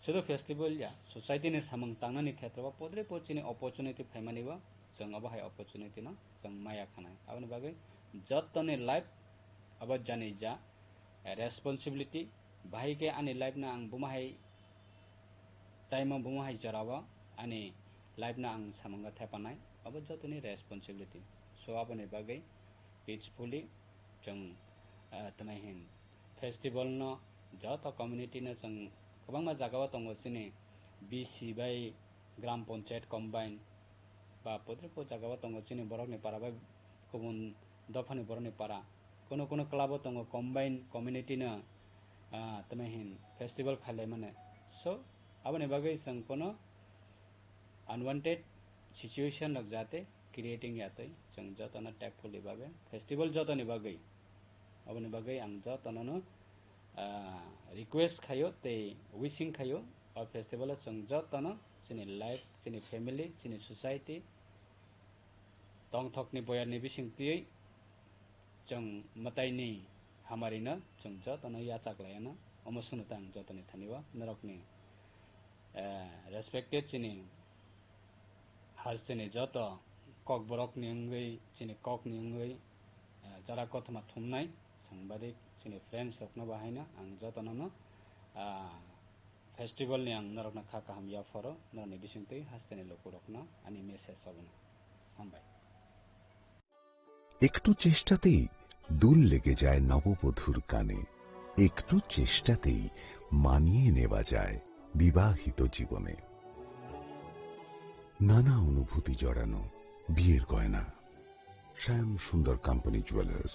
sudu festival ya, society ni samung tangnani khetrobo podre por chini opportunity phaimani o chwng obo hai opportunity no chwng maya khanai. Aboni bagwi jottoni life abo jani ja responsibility, bahai khe ani life no ang buma hai time o buma hai jora o ani life no ang samungo thepanai, abo jotoni responsibility. So aboni bagwi peacefully chwng, ah, tamo hin festival no joto community no chwng kwbangma jaga o tongo chini B C bai gram panchayat combine ba podre pod jaga o tongo chini borok ni para bai kubun dophani borok ni para, kuno kuno club o tongo combine community no, ah, tamo hin festival khailai mane. So aboni bagwi chwng kuno unwanted situation rok jate creating ya twi chwng jotono tactfully babe festival jotoni bagwi, aboni bagwi ang jotono no, ah, request khaio tei wishing khaio o festival o chwng jotono chini life, chini family, chini society, tongthokni boyarni bising twiwi chwng mwtaini hamarino chwng jotono yachak laiano. Omo swngno tang jotoni thani o norokni, eh, respected chini hasteni joto kokborokni wngwi, chini kokni wngwi, eh, jora kothoma thumnai sangbadik chini friends rokno bahaino ang jotonono, ah, festival ni ang norokno kha kaham yaphoro, norokni bisingtwi hasteni lukurokno ani message obono. Hambai. একটু চেষ্টাতেই দুল লেগে যায় নববধূর কানে, একটু চেষ্টাতেই মানিয়ে নেওয়া যায় বিবাহিত জীবনে। নানা অনুভূতি জড়ানো বিয়ের গয়না। শ্যাম সুন্দর company jewellers.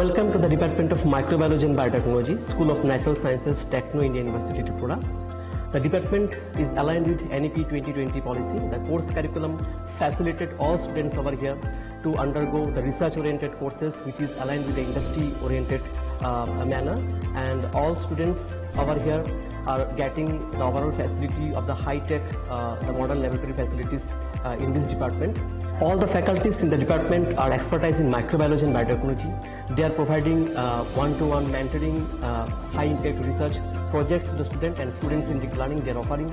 Welcome to the Department of Microbiology and Biotechnology, School of Natural Sciences, Techno India University, Tripura. The department is aligned with N E P twenty twenty policy. The course curriculum facilitated all students over here to undergo the research-oriented courses, which is aligned with the industry-oriented, uh, manner. And all students over here are getting the overall facility of the high-tech, uh, the modern laboratory facilities, uh, in this department. All the faculties in the department are expertise in microbiology and biotechnology. They are providing, uh, one-to-one mentoring, uh, high-impact research projects to the student, and students in deep learning, they are offering,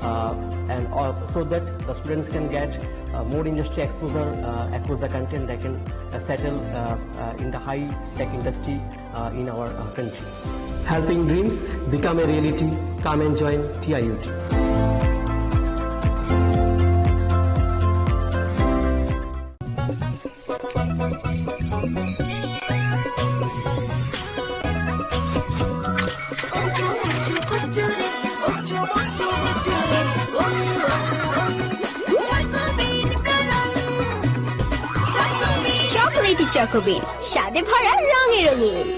uh, and, uh, so that the students can get, uh, more industry exposure, uh, across the country, and they can, uh, settle, uh, uh, in the high-tech industry, uh, in our, uh, country. Helping dreams become a reality. Come and join T I U T. চকোবিন, স্বাদে ভরা, রঙে রঙিন।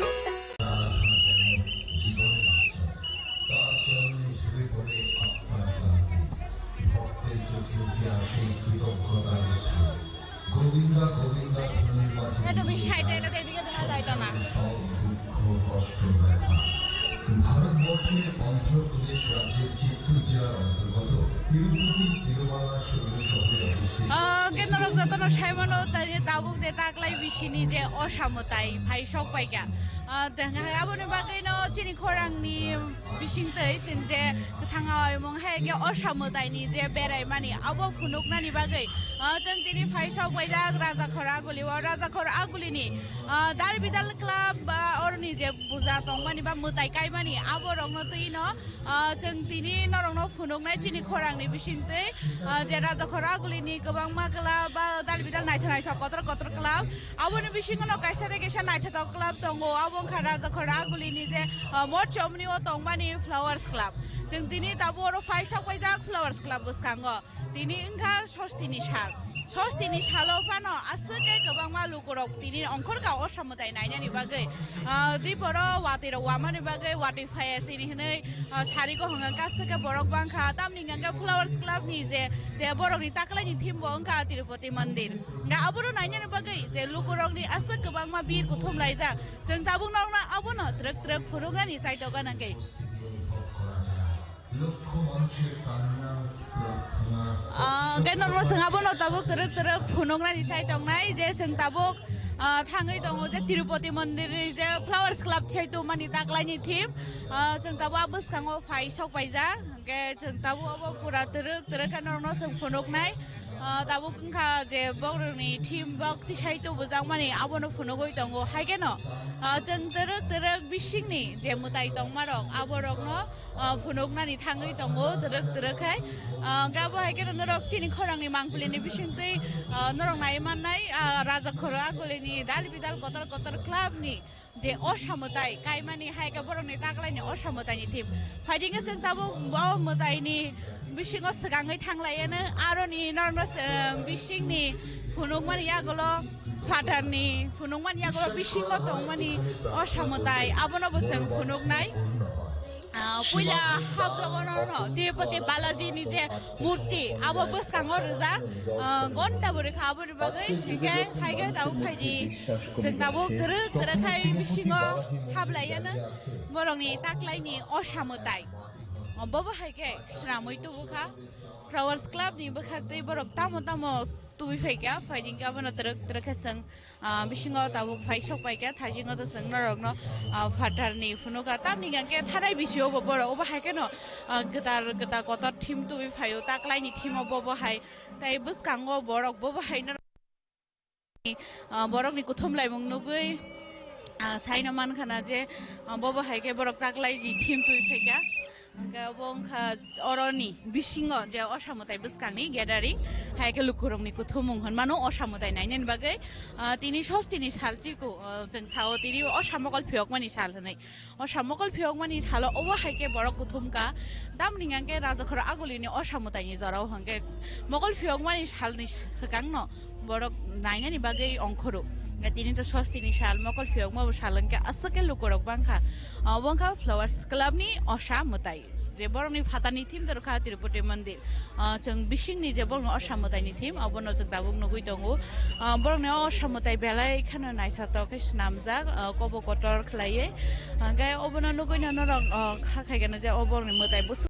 Ah, khe norok jotono saimano, tani tabuk je taklai bisini je osa mwtai phai sok paikha. Ah, teng hai aboni bagwino chini khorangni bisingtwi chwng je kwthang oimung hai khe osa mwtaini je beraimani abo phunuknani bagwi, ah, chwng tini phai sok paijak Rajakhor Aguli o. Rajakhor Agulini, ah, Dal Bidal Club ba oroni je puja tongmani ba mwtai kaimani aborokno twino Ah, chwng tini norokno phunuknai chini khorangni bisingtwi, ah, je Rajakhor Agulini kwbangma club ba dal bidal naithok naithok kotor kotor club. Aboni bisingono kaisa de kaisa naithotok club tongo, abo wngkha Rajakhor Agulini je, ah, Motchomni o tongmani Flowers Club. Chwng tini tabuk oro phai sok paijak Flowers Club bwskango. Tini wngkha Sostini sal. Sostini salo phano aswk khe kwbangma lukurok tini ongkhorkha osa mwtai nainani bagwi. Ah, diporo watwi rok wamani bagwi watwi phaiya chini hinwi, ah, sari ko hwnka aswk khe borok bangkha. Tamni hwnka khe Flowers Club ni je, je borokni taklaini theme bo wngkha Tirupati Mandir. Hwnka abono nainani bagwi je lukurokni aswk kwbangma bir kuthum laijak. Chwng tabuk norokno abono twrwk twrwk phunuknani chaitokgana khe. লক্ষ মানুষের কান্না, প্রার্থনা, Ah, khe norokno chwng abono tabuk twrwk twrwk phunuknani chai tongnai je chwng tabuk, ah, thangwi tongo je Tirupati Mandir ni je Flowers Club chai tongmani taklaini theme. Ah, chwng tabuk a bwskango phai sok paijak, hwnkhe chwng tabuk abo pura twrwk twrwk khe norokno chwng phunuknai. Ah, tabuk wngkha je bokrokni theme bok tisai tubujakmani abono phunugwi tongo. Hai kheno, ah, chwng twrwk twrwk bisingni je mwtai tongmarok aborokno, ah, phunuknani thangwi tongo twrwk twrwk khai. Ah, hwnkhe abo hai kheno norok chini khorangni mangpilini bisingtwi, ah, norok nai mannai, ah, Rajakhor Agulini Dal Bidal Kotor Kotor Club ni je osa mwtai kaimani hai khe borokni taklaini osa mwtaini theme. Phaidi khe chwng tabuk bo mwtaini bisingo swkangwi thanglaiano, aroni norokno chwng bisingni phunukmani yagulo phatarni phunukmani yagulo bisingo tongmani osa mwtai abono bo chwng phunuknai. Ah, puila habrogo no, no, Tirupati Balaji ni je murti, abo bwskango rijak, ah, gonta bo rikha aboni bagwi, hingke haike tabuk phaidi, chwng tabuk twrwk twrwk khai bisingo hablaiano borokni taklaini osa mwtai. Ah, bobo haike swnamwi tubukha, Flowers Club ni bwkhaktwi borok tamo tamo tubui phaikha, phaidi hingke abono twrwk twrwk khe chwng Ah, bisingo tabuk phai sok paikha, thaisingo to chwng norokno, ah, phatarni phunukha. Tamni hwnkhe thanai bisio bo borok, obo hai kheno, ah, kwtal, kwtal kotor thim tubui phaio, taklaini thimo bo, bo hai. Tai bwskango borok bo, bo hai norok, ah, borokni kuthum laimung nugui, ah, saino mankha na je, ah, bo, bo hai khe borok taklaini thim tubui phaikha. Hwnkhe obo wngkha oroni bisingo je osa mwtai bwskangni gathering, hai khe lukurokni kuthumung hwnmano osa mwtai nainani bagwi, ah, tini sostini sal chiko, ah, chwng sao tini osa mokol phiyokmani sal hwnwi. Osa mokol phiyokmani salo obo hai khe borok kuthum kha, tamni hwnkhe Rajakhor Agulini osa mwtaini jorao hwnkhe mokol phiyokmani salni swkangno borok nainani bagwi ongkhoro. Tini to sostini sal, mokol phiyokma bo sal hwnkhe aswk khe lukurok bangkha. Obo wngkha Flowers Club ni osa mwtai. Je borokni phatarni theme dorkha Tirupati Mandir. Ah, chwng bisingni je borokni osa mwtaini theme, abono chwng tabuk nugui tongo. Ah, borokni osa mwtai belai kheno naithotok khe swnamjak, ah, kobo kotor khlaiwi. Hwnkhe obono nugui norok, ah, kha khaigeno je o borokni mwtai bwswk